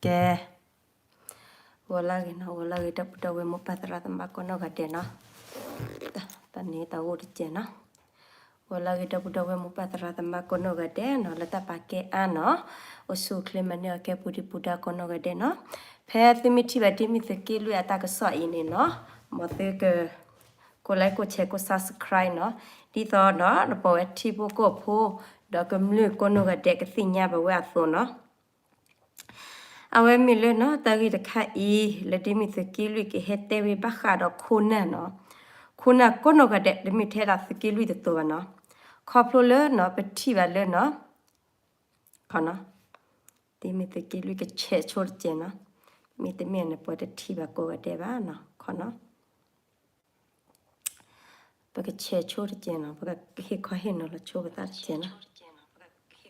ကဲ, ဂီၤလၢဂ့ၤနီၤ, ဂီၤလၢဂ့ၤ ဒီပုၢ်ဒီဝဲၢ်မိၢ်ပၢ်သရၣ်သမါကိးနီၢ်ဂၤဒဲးနီၤ, တၢ်န့ၣ်တၢ်အိၣ်တစဲးနီၤ, ဂီၤလၢဂ့ၤ ဒီပုၢ်ဒီဝဲၢ်မိၢ်ပၢ်သရၣ်သမါကိးနီၢ်ဂၤဒဲးနီၤ, လၢတၢ်ပာ်ကဲအါနီၤ, အိၣ်ဆူၣ်အိၣ်ချ့မၤန့ၢ်အီၤကဲပူၤဒံးပူၤဒါကိးနီၢ်ဂၤဒဲးနီၤ, ဖဲသုမ့ၢ်ထံၣ်ဘၣ်ဒ်မ့ၢ်သုးက့လွံၢ်အတၢ်ကစီၣ်အံၤန့ၣ်နီၤ, မ်သုက ကိးlikeကိးshareကိးsubscribeနီၤ, ဒ်သိးဒီး ဒီးပဝဲထံဖိကီၢ်ဖိ ဒီးကမျၢၢ်ကိးနီၢ်ဂၤဒဲးကသ့ၣ်ညါဘၣ်ဝဲအသိးနီၤ, အဝဲမ့ၢ်လၢနီၤ တၢ်ဂ့ၢ်တခါအံၤ လၢဒ်မ့ၢ်သုးက့လွံၢ်ကဟဲတဲဝဲဘၣ်ဃးဒီးခိၣ်နၢ်နီၤ, ခိၣ်နၢ်ကိးနီၢ်ဂၤဒဲး တမ့ၢ်ထဲဒၣ်သုးက့လွံၢ်တသိးဘၣ်နီၤ, ခီဖျိလၢနီၤ ပထံၣ်ဘၣ်လၢနီၤ ခီနီၤ, ဒ်မ့ၢ်သုးက့လွံၢ်ကshareဆိတစဲးနီၤ, မ့တမ့ၢ်န့ၣ် ပှၤတထံၣ်ဘၣ်ကိးဂၤဒဲးဘၣ်နီၤ, ခီနီၤ, ပကshareဆိတစဲးနီၤ, ပကဟ့ၣ်ခီဟ့ၣ်နီၤလီၤဆိပသးတစဲးနီၤ, အဃိတၢ်န့ၣ်နီၤ ခီနီၤ,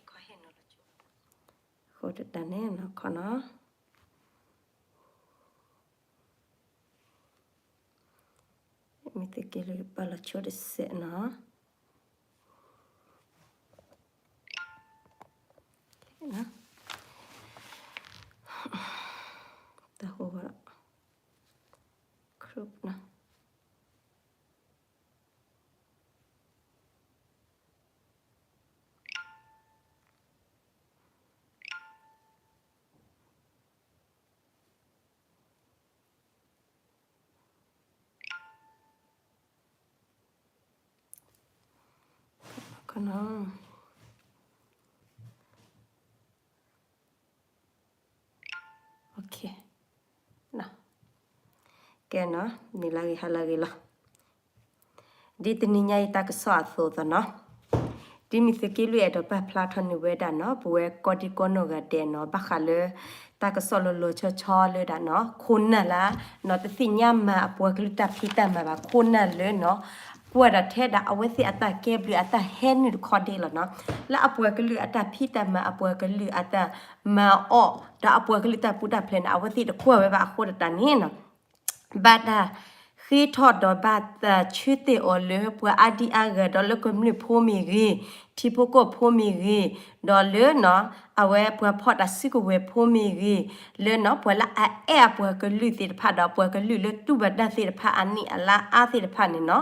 မ့ၢ်သုးက့လွံၢ်ပာ်လီၤဆိတစဲးနီၤ, တၢ်ဟိဝဲ group နီၤ ကဲနီၤ နံၤလၢဂ့ၤဟါလၢဂ့ၤလီၤ, ဒ်တနံၤညါအံၤတၢ်ကစီၣ်အသိးသနီၤ, ဒ်မ့ၢ်သုးက့လွံၢ်အဲၣ်ဒိးပာ်ဖျါထီၣ်န့ၢ်ဝဲဒၣ်နီၤ ပဝဲကိးဒံကိးနီၢ်ဂၤဒဲးနီၤ ဘၣ်ဃးလၢ တၢ်ကစီၣ်လီၤလီၤဆီဆီလၢဒၣ်နီၤ ခိၣ်နၢ်လၢ နီၤ တသ့ၣ်ညါမၤအပှၤကလုာ်တၢ်ဖံးတၢ်မၤဘၣ် ခိၣ်နၢ်လၢနီၤ ကွၢ်ဒၣ်ထဲဒၣ်အဝဲသ့ၣ်အတၢ်ကဲဘျုးအတၢ်ဟဲနုာ်တခီဒ့လီၤနီၤ, လၢအပှၤကလုာ်အတၢ်ဖံးတၢ်မၤ အပှၤကလုာ်အတၢ်မၤအီၣ် ဒီးအပှၤကလုာ်တၢ်ပူၤတၢ်ဖျဲးန့ၣ် အဝဲသ့ၣ်တကွၢ်ဝဲဘၣ်အဃိတၢ်န့ၣ်နီၤ ဘၣ်တၢ်ဃ့ထီၣ်ဒီးဘၣ်တၢ်ဆၢတဲာ်အီၤလၢပှၤအါဒံအါဂၤ ဒီးလၢကမျၢၢ်ဖိမ့ၢ်ဂ့ၤ, ထံဖိကီၢ်ဖိမ့ၢ်ဂ့ၤ, ဒီးလၢနီၤ အဝဲပှၤဖီၣ်တၢ်စုကဝဲၤဖိမ့ၢ်ဂ့ၤ, လၢနီၤ ပှၤလၢအအဲၣ်အပှၤကလုာ်သ့ၣ်တဖၣ် ဒီးပှၤကလုာ်လၢတူၢ်ဘၣ်တၢ်သ့ၣ်တဖၣ် အနံၣ်အလါအါသ့ၣ်တဖၣ်န့ၣ်နီၤ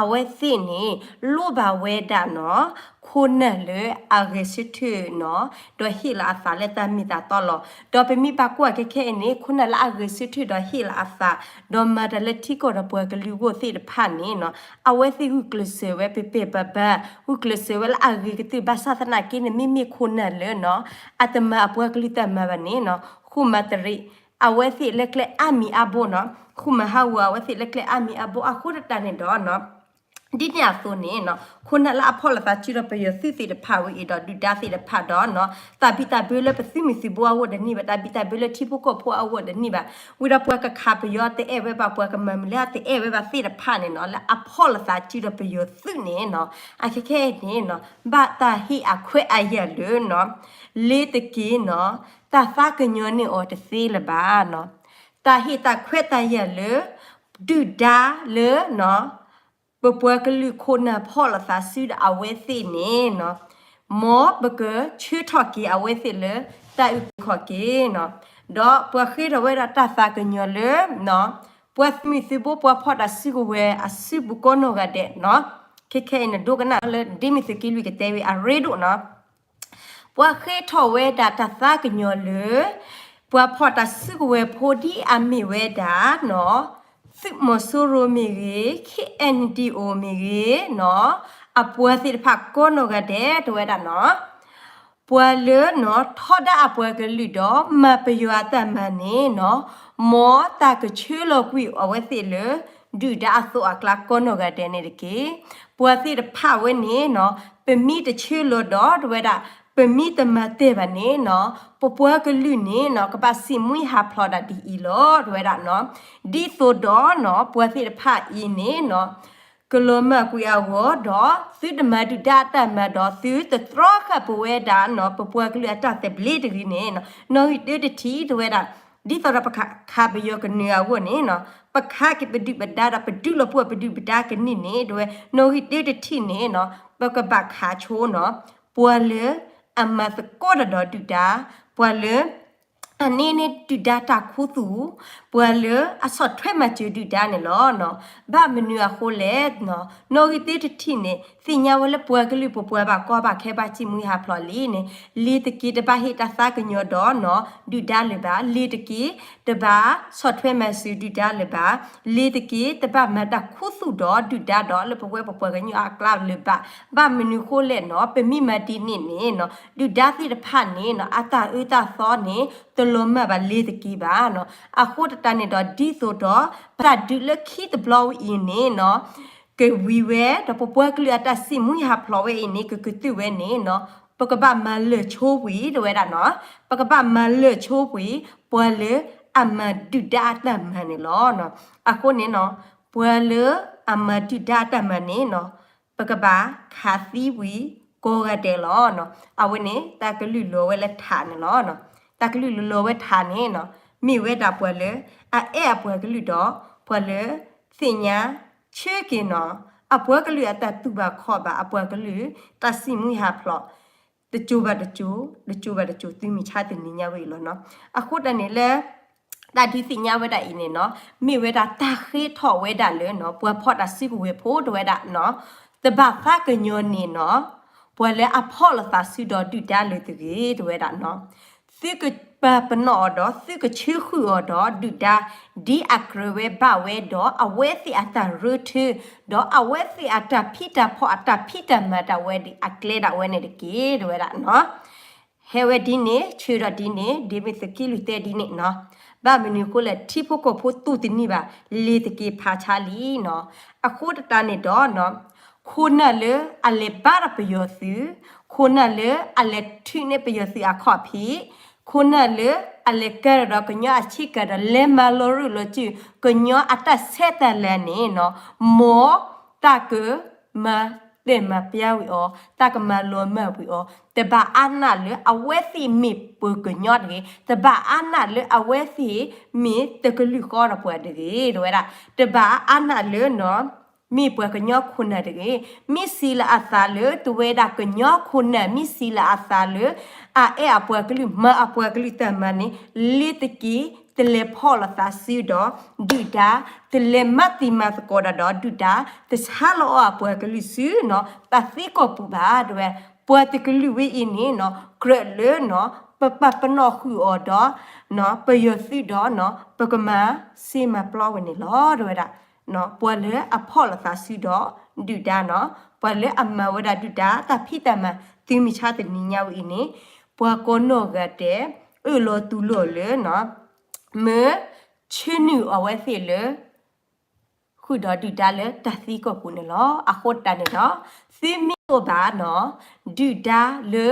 အဝဲသ့ၣ်န့ၣ် လိၣ်ဘၣ်ဝဲဒၣ်နီၤ ခိၣ်နၢ်လၢအဂဲၤဆၢထၢၣ်နီၤ ဒီးဟ့ၣ်လီၤအသးလၢတၢ်မ့ၢ်တၢ်တီလီၤ. ဒီးပမ့ၢ်ဘၣ်ကွၢ်ခဲခဲအံၤန့ၣ် ခိၣ်နၢ်လၢအဂဲၤဆၢထၢၣ်ဒီးဟ့ၣ်လီၤအသး ဒီးမၤတၢ်လၢထံကီၢ်ဒီးပှၤကလုာ်အဂီၢ်သ့ၣ်တဖၣ်န့ၣ်နီၤ အဝဲသ့ၣ်ဂုာ်ကျဲးစၢးဝဲပှဲၤပှဲၤဘၣ်ဘၣ် ဂုာ်ကျဲးစၢးဝဲလၢအဂ့ၤကတၢၢ် ဘၣ်ဆၣ်သနာ်က့န့ၣ် မ့မ့ၢ်ခိၣ်နၢ်လၢနီၤ အတမၤအပှၤကလုာ်တၢ်မၤဘၣ်န့ၣ်နီၤ ဃုမၤတရံး အဝဲသ့ၣ်လၢကျဲအါမံၤအါဘိနီၤ ဃုမၤဟးဂီၤအဝဲသ့ၣ်လၢကျဲအါမံၤအါဘိအဃိတၢ်န့ၣ်ဒီးနီၤ ဒ်န့ၣ်အသိးန့ၣ်နီၤ ခိၣ်နၢ်လၢအဖီၣ်လိာ်သးစုဒီးပယီၤသုးသ့ၣ်တဖၣ်ဝဲအံၤဒီးဒုၣ်ဒါသ့ၣ်တဖၣ်ဒီးနီၤ တၢ်ဘံၣ်တၢ်ဘၢလၢပသုးမုၢ်သံၣ်ဘိအဂီၢ်တန့ၢ်ဘၣ် တၢ်ဘံၣ်တၢ်ဘၢလၢထံဖိကီၢ်ဖိအဂီၢ်တန့ၢ်ဘၣ် ဝံၤဒီးပှၤကခးပယီၤတအဲၣ်ဝဲဘၣ် ပှၤကမၤမုာ်လၢတအဲၣ်ဝဲဘၣ်သ့ၣ်တဖၣ်န့ၣ်နီၤ လၢအဖီၣ်လိာ်သးစုဒီးပယီၤသုးန့ၣ်နီၤ အခဲခဲအံၤန့ၣ်နီၤ ဘၣ်တၢ်ဟ့ၣ်အခွဲးအယာ်လၢနီၤ လ့ၤတက့ၢ်နီၤ တၢ်သးကညီၤန့ၢ်အီၤတသ့လၢၤဘၣ်နီၤ တၢ်ဟ့ၣ်တၢ်ခွဲးတၢ်ယာ်လၢ ဒုၣ်ဒါလၢနီၤ ပပှၤကလုာ်ခိၣ်နၢ်ဖီၣ်လိာ်သးစုဒီးအဝဲသ့ၣ်န့ၣ်နီၤ မ်ပကဆှၢထီၣ်က့ၤအဝဲသ့ၣ်လၢတၢ်အုၣ်က့ၤခီၣ်က့ၤနီၤ ဒီးပှၤဃ့ထီၣ်ဝဲဒၣ်တၢ်သးကညီၤလၢနီၤ ပှၤသုးမုၢ်သံၣ်ဘိ ပှၤဖီၣ်တၢ်စုကဝဲၤအစုပူၤကိးနီၢ်ဂၤဒဲးနီၤ ခဲခဲအံၤန့ၣ် ဒိကနၣ်လၢဒ်မ့ၢ်သုးက့လွံၢ်ကတဲဝဲအရ့ဒိၣ်နီၤ ပှၤဃ့ထီၣ်ဝဲဒၣ်တၢ်သးကညီၤလၢ ပှၤဖီၣ်တၢ်စုကဝဲၤဖိဒ်အမ့ၢ်ဝဲဒၣ်နီၤ သုးမီၤစိရိၤမ့ၢ်ဂ့ၤ, ခ့ၣ်အဲၣ်ဒံၣ်အိၣ် မ့ၢ်ဂ့ၤနီၤ အပှၤသ့ၣ်တဖၣ်ကိးနီၢ်ဂၤဒဲး တဲဝဲဒၣ်နီၤ ပှၤလၢနီၤ ထီဒါအပှၤကလုာ်ဒီး မၤပယီၤအတၢ်မၤန့ၣ်နီၤ မ်တၢ်ကဆှၢလီၤကွံာ်အဝဲသ့ၣ်လၢ ဒုၣ်ဒါအသိးအကျါကိးနီၢ်ဂၤဒဲးန့ၣ်တက့ၢ်. ပှၤသ့ၣ်တဖၣ်ဝဲန့ၣ်နီၤ ပမ့ၢ်တဆှၢလီၤဒီး တဲဝဲဒၣ် ပမ့ၢ်တမၤတၢ်ဘၣ်န့ၣ်နီၤ ပပှၤကလုာ်န့ၣ်နီၤ ကဘၣ်စံးမှံဟးဖျိးဒၣ်ဒ်အံၤလီၤ တဲဝဲဒၣ်နီၤ. ဒ်သိးဒီးနီၤ ပှၤသ့ၣ်တဖၣ်အံၤန့ၣ်နီၤ ကလီၤမၢ်ကွံာ်အဂီၢ်ဒီး သုတမၤဒုၣ်ဒါအတၢ်မၤဒီး သုတတြီဃာ်ပဝဲဒၣ်နီၤ ပပှၤကလုာ်အတၢ်သဘျ့တဂ့ၤန့ၣ်နီၤ နီၣ်ဂံၢ်တၢတထံၣ် တဲဝဲဒၣ် ဒ်သိးဒီးပခးပယီၤကနၢၤအဂီၢ်န့ၣ်နီၤ ပခးက့ၤပဒုၣ်ပဒါဒီး ပဒုးလီၤပှီၢ်ပဒုၣ်ပဒါကန့ၢ်န့ၣ် တဲဝဲ နီၣ်ဂံၢ်တၢတထံၣ်န့ၣ်နီၤ ပကဘၣ်ခးဆိနီၤ ပှၤလၢ အမၤသကိးတၢ်ဒီးဒုၣ်ဒါ, ပှၤလၢ အန့ၢ်န့ၢ်ဒုၣ်ဒါတၢ်ခူသူၣ်, ပှၤလၢအဆီၣ်ထွဲမၤစၢၤဒုၣ်ဒါန့ၣ်လီၤ. ဘၣ်မနုၤအဃိလဲၣ်, နီၣ်ဂံၢ်သ့ၣ်တထံၣ်န့ၣ် သ့ၣ်ညါဝဲလၢပှၤကလုာ်ပပှၤဘၣ်ကီဘၣ်ခဲဘၣ်စံၣ်မှံဟးဖျိးလံန့ၣ် လ့ၤတက့ၤတဘၣ်ဟ့ၣ်တၢ်သးကညီၤဒီးနီၤ ဒုၣ်ဒါလၢၤဘၣ်, လ့ၤတက့ၤ တဘၣ်ဆီၣ်ထွဲမၤစၢၤဒုၣ်ဒါလၢၤဘၣ်, လ့ၤတက့ၤတဘၣ်မၤတၢ်ခူသူၣ်ဒီးဒုၣ်ဒါဒီးလၢပဝဲပပှၤကညီအကျါလၢၤဘၣ်. ဘၣ်မနုၤဃိလဲၣ်နီၤ ပမ့ၢ်မၤဒ်န့ၣ်န့ၣ်နီၤ ဒုၣ်ဒါသ့ၣ်တဖၣ်န့ၣ်နီၤ အတၢ်အၢတၢ်သီန့ၣ် တလီၤမၢ်ဘၣ်လ့ၤတက့ၤဘၣ်နီၤ. အဃိသတးန့ၣ်ဒီး ဒ်သိးဒီး ပတၢ်ဒုးလၢခံတဘျီဝဲအံၤန့ၣ်နီၤ ကဝံၤဝဲ ဒီးပပှၤကလုာ်အတၢ်စံၣ်မှံဟးဖျိးဝဲအံၤန့ၣ် ကကတၢၢ်ဝဲန့ၣ်နီၤ ပကဘၣ်မၤလၢာ်ဆိပှ့ၤတဝဲဒၣ်နီၤ, ပကဘၣ်မၤလၢာ်ဆိပှ့ၤ ပှၤလၢအမၤဒုၣ်ဒါအတၢ်မၤန့ၣ်လီၤ. အဃိန့ၣ်နီၤ ပှၤလၢအမၤဒုၣ်ဒါအတၢ်မၤန့ၣ်နီၤ ပကဘၣ်ခးသံဝံၤကိးဂၤဒဲးလီၤ. အဝဲန့ၣ် တၢ်ကလုၢ်လီၤဝဲလၢထးန့ၣ်လီၤ. တၢ်ကလုၢ်လီၤဝဲထးန့ၣ်နီၤ မ့ၢ်ဝဲဒၣ်ပှၤလၢ အအဲၣ်အပှၤကလုာ်ဒီး ပှၤလၢ သ့ၣ်ညါ ဆၢက့ၤနီၤ အပှၤကလုာ်အတၢ်တူၢ်ဘၣ်ခီၣ်ဘၣ် အပှၤကလုာ် တၢ်စံၣ်မှံဟးဖျိး တစိၤဘၣ်တစိၤ တစိၤဘၣ်တစိၤ သုမ့ၢ်ဆါတနံၤညါဝဲအံၤလီၤနီၤ. အဃိတၢ်န့ၣ်လၢ တၢ်ဒုးသ့ၣ်ညါဝဲဒၣ်အံၤန့ၣ်နီၤ မ့ၢ်ဝဲဒၣ်တၢ်ဃ့ထီၣ်ဝဲဒၣ်လၢနီၤ ပှၤဖီၣ်တၢ်စုကဝဲၤဖိတဝဲဒၣ်နီၤ တဘၣ်သးကညီၤန့ၣ်နီၤ ပှၤလၢအဖီၣ်လိာ်သးစုဒီးဒုၣ်ဒါလၢၤတဂ့ၤ တဝဲဒၣ်နီၤ သုကပာ်ပနီၣ်အီၤဒီး သုကဆၢဃုာ်အီၤဒီးဒုၣ်ဒါ ဒ်အကြၢးဝဲဘၣ်ဝဲဒီး အဝဲသ့ၣ်အတၢ်ရၢထၢ ဒီးအဝဲသ့ၣ်အတၢ်ဖံးတၢ်ဖီၣ် အတၢ်ဖံးတၢ်မၤဒၣ်ဝဲ အကျဲဒၣ်ဝဲန့ၣ်တက့ၢ် တဝဲဒၣ်နီၤ. ဟဲဝဲဒ်န့ၣ် ဆၢဒီးဒ်န့ၣ် ဒ်မ့ၢ်သုးက့လွံၢ်တဲဒ်န့ၣ်နီၤ. ဘၣ်မနုၤအဃိလဲၣ် ထံဖိကီၢ်ဖိတူၢ်တန့ၢ်ဘၣ် လ့ၤတက့ၤဖးဆါလံနီၤ. အဃိသတးန့ၣ်ဒီး ခိၣ်နၢ်လၢအလဲၤဘါထီၣ်ပယီၤသုး, ခိၣ်နၢ်လၢအလဲၤထုးန့ၢ်ပယီၤသုးအခီၣ်ဖံး, ခိၣ်နၢ်လၢအလဲၤကဲထီၣ်ဒီးကညီအဆ့ကၤဒီး လဲၤမၤလီၤရူၢ်လီၤစုၢ် ကညီအတၢ်ဆဲးတၢ်လၤန့ၣ်နီၤ မ်တၢ်ကမၤတဲာ်မၤပျါဝံၤအီၤ, တၢ်ကမၤလီၤမၢ်ဝံၤအီၤ, တဘၣ်အါနၢ်လၢအဝဲသ့ၣ်မ့ၢ်ပှၤကညီတဂ့ၤ, တဘၣ်အါနၢ်လၢအဝဲသ့ၣ်မ့ၢ်တကလုာ်ဃီဒီးပှၤတဂ့ၤ တဝဲဒၣ်, တဘၣ်အါနၢ်လၢနီၤ မ့ၢ်ပှၤကညီခိၣ်နၢ်တဂ့ၤ, မ့ၢ်စံးလၢအသးလၢ တဝဲဒၣ်ကညီခိၣ်နၢ် မ့ၢ်စံးလၢအသးလၢ အအဲၣ်အပှၤကလုာ် မၤအပှၤကလုာ်တၢ်မၤန့ၣ် လ့ၤတက့ၤ တလဲၤဖီၣ်လိာ်သးစုဒီးဒုၣ်ဒါ, တလဲၤမၤတံၤမၤသကိးတၢ်ဒီးဒုၣ်ဒါ, တဆါလီၤအီၣ်အပှၤကလုာ်စုနီၤ တၢ်သံကီၢ်ပူၤဘၣ် တဝဲ, ပှၤတကလုာ်ဝဲအံၤန့ၣ်နီၤ ကြၢးလၢနီၤ ပပာ်ပနီၣ်ဃုာ်အီၤဒီး ပယီၤသုးဒီးနီၤ ပကမၤစ့မၤပျီဝဲန့ၣ်လီၤ တဝဲဒၣ်. ပှၤလၢအဖီၣ်လိာ်သးစုဒီးဒုၣ်ဒါနီၤ, ပှၤလၢအမၤဝဲဒၣ်ဒုၣ်ဒါတၢ်ဖံးတၢ်မၤ သုမ့ၢ်ဆါတနံၤညါဝဲအံၤန့ၣ် ပှၤကိးနီၢ်ဂၤဒဲး အၢၣ်လီၤတူၢ်လိာ်လၢနီၤ မ့ၢ်ဆၢနုာ်အဝဲသ့ၣ်လၢ ဃုာ်ဒီးဒုၣ်ဒါလၢတၢ်သံကီၢ်ပူၤန့ၣ်လီၤ. အဃိတၢ်န့ၣ်ဒီး သုမ့ၢ်အိၣ်ဘၣ်နီၤ ဒုၣ်ဒါလၢ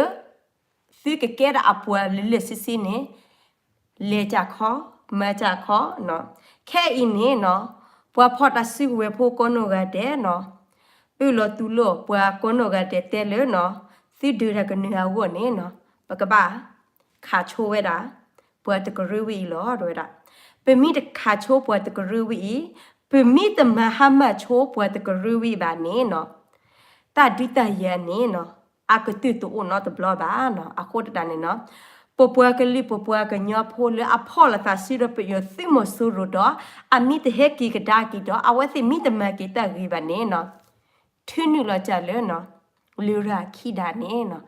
သုကကဲဒၣ်အပှၤလၢလၢာ်ဆ့ဆ့န့ၣ် လဲၤကၢ်ခီ မၤကၢ်ခီ, ခဲအံၤန့ၣ်နီၤ ပှၤဖီၣ်တၢ်စုကဝဲၤဖိကိးနီၢ်ဂၤဒဲးနီၤ အၢၣ်လီၤတူၢ်လိာ်ပှၤကိးနီၢ်ဂၤဒဲးတဲလၢနီၤ သုဒုးတၢ်ကနုၤအဂီၢ်န့ၣ်နီၤ ပကဘၣ် ခးဆိဝဲဒၣ် ပှၤတကရၢဝဲအံၤလီၤ တဝဲဒၣ်. ပမ့ၢ်တခးဆိပှၤတကရၢဝဲအံၤ, ပမ့ၢ်တမၤဟါမၢ်ဆိပှၤတကရၢဝဲအံၤဘၣ်န့ၣ်နီၤ, တၢ်ဒုးတၢ်ယၤန့ၣ်နီၤ အကတၢၢ်တအိၣ်နီတဘျီဘၣ်နီၤ. အဃိတၢ်န့ၣ်နီၤ ပပှၤကလုာ်ပပှၤကညီဖိလၢအဖီၣ်လိာ်သးစုဒီးပယီၤသုးမီၤစိရိၤဒီး အမ့ၢ်တဟဲက့ၤကဒါက့ၤဒီး အဝဲသ့ၣ်မ့ၢ်တမၤက့ၤတၢ်ဂ့ၤဘၣ်န့ၣ်နီၤ ထုးနုာ်လီၤစၢ်လၢနီၤ လရာ်ခံဒါန့ၣ်နီၤ,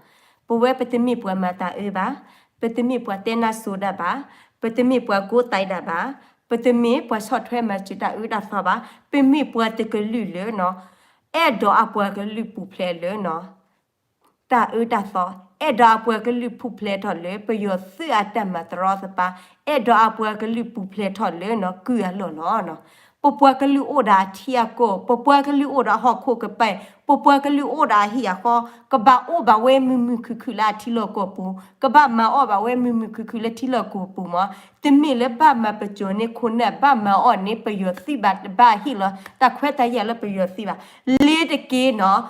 ပဝဲပတမ့ၢ်ပှၤမၤတၢ်အၢဘၣ်, ပတမ့ၢ်ပှၤတဲနၢ်စိၤဒၣ်ဘၣ်, ပတမ့ၢ်ပှၤကိးတံာ်ဒၣ်ဘၣ်, ပတမ့ၢ်ပှၤဆီၣ်ထွဲမၤစၢၤတၢ်အၢတၢ်သီဘၣ်, ပမ့ၢ်ပှၤတကလုာ်လၢနီၤ, အဲၣ်ဒိးအပှၤကလုာ်ပူၤဖျဲးလၢနီၤ တၢ်အၢတၢ်သီ, အဲၣ်ဒိးအပှၤကလုာ်ပူၤဖျဲးထီၣ်လၢပယီၤသုးအတၢ်မၤတရီတပါ, အဲၣ်ဒိးအပှၤကလုာ်ပူၤဖျဲးထီၣ်လၢနီၤ ကုၢ်အလီၢ်လီၤနီၤ. ပပှၤကလုာ်အိၣ်ဒီးအထံအကီၢ်, ပပှၤကလုာ်အိၣ်ဒီးဟီၣ်ခိၣ်ကပၤ, ပပှၤကလုာ်အိၣ်ဒီးအဟံၣ်အဃီ, ကဘၣ်အိၣ်ဘၣ်ဝဲမုာ်မုာ်ခုၣ်ခုၣ်လၢအထံလီၢ်ကီၢ်ပူၤ, ကဘၣ်မၤအီၣ်ဘၣ်ဝဲမုာ်မုာ်ခုၣ်ခုၣ်လၢထံလီၢ်ကီၢ်ပူၤမး, တမ့ၢ်လၢဘၣ်မၤပစိာ်န့ၢ်ခိၣ်နၢ် ဘၣ်မၤအီၣ်န့ၢ်ပယီၤသုးဘၣ်, တဘၣ်ဟ့ၣ်လီၤတၢ်ခွဲးတၢ်ယာ်လၢပယီၤသုးဘၣ်. လ့ၤတက့ၢ်နီၤ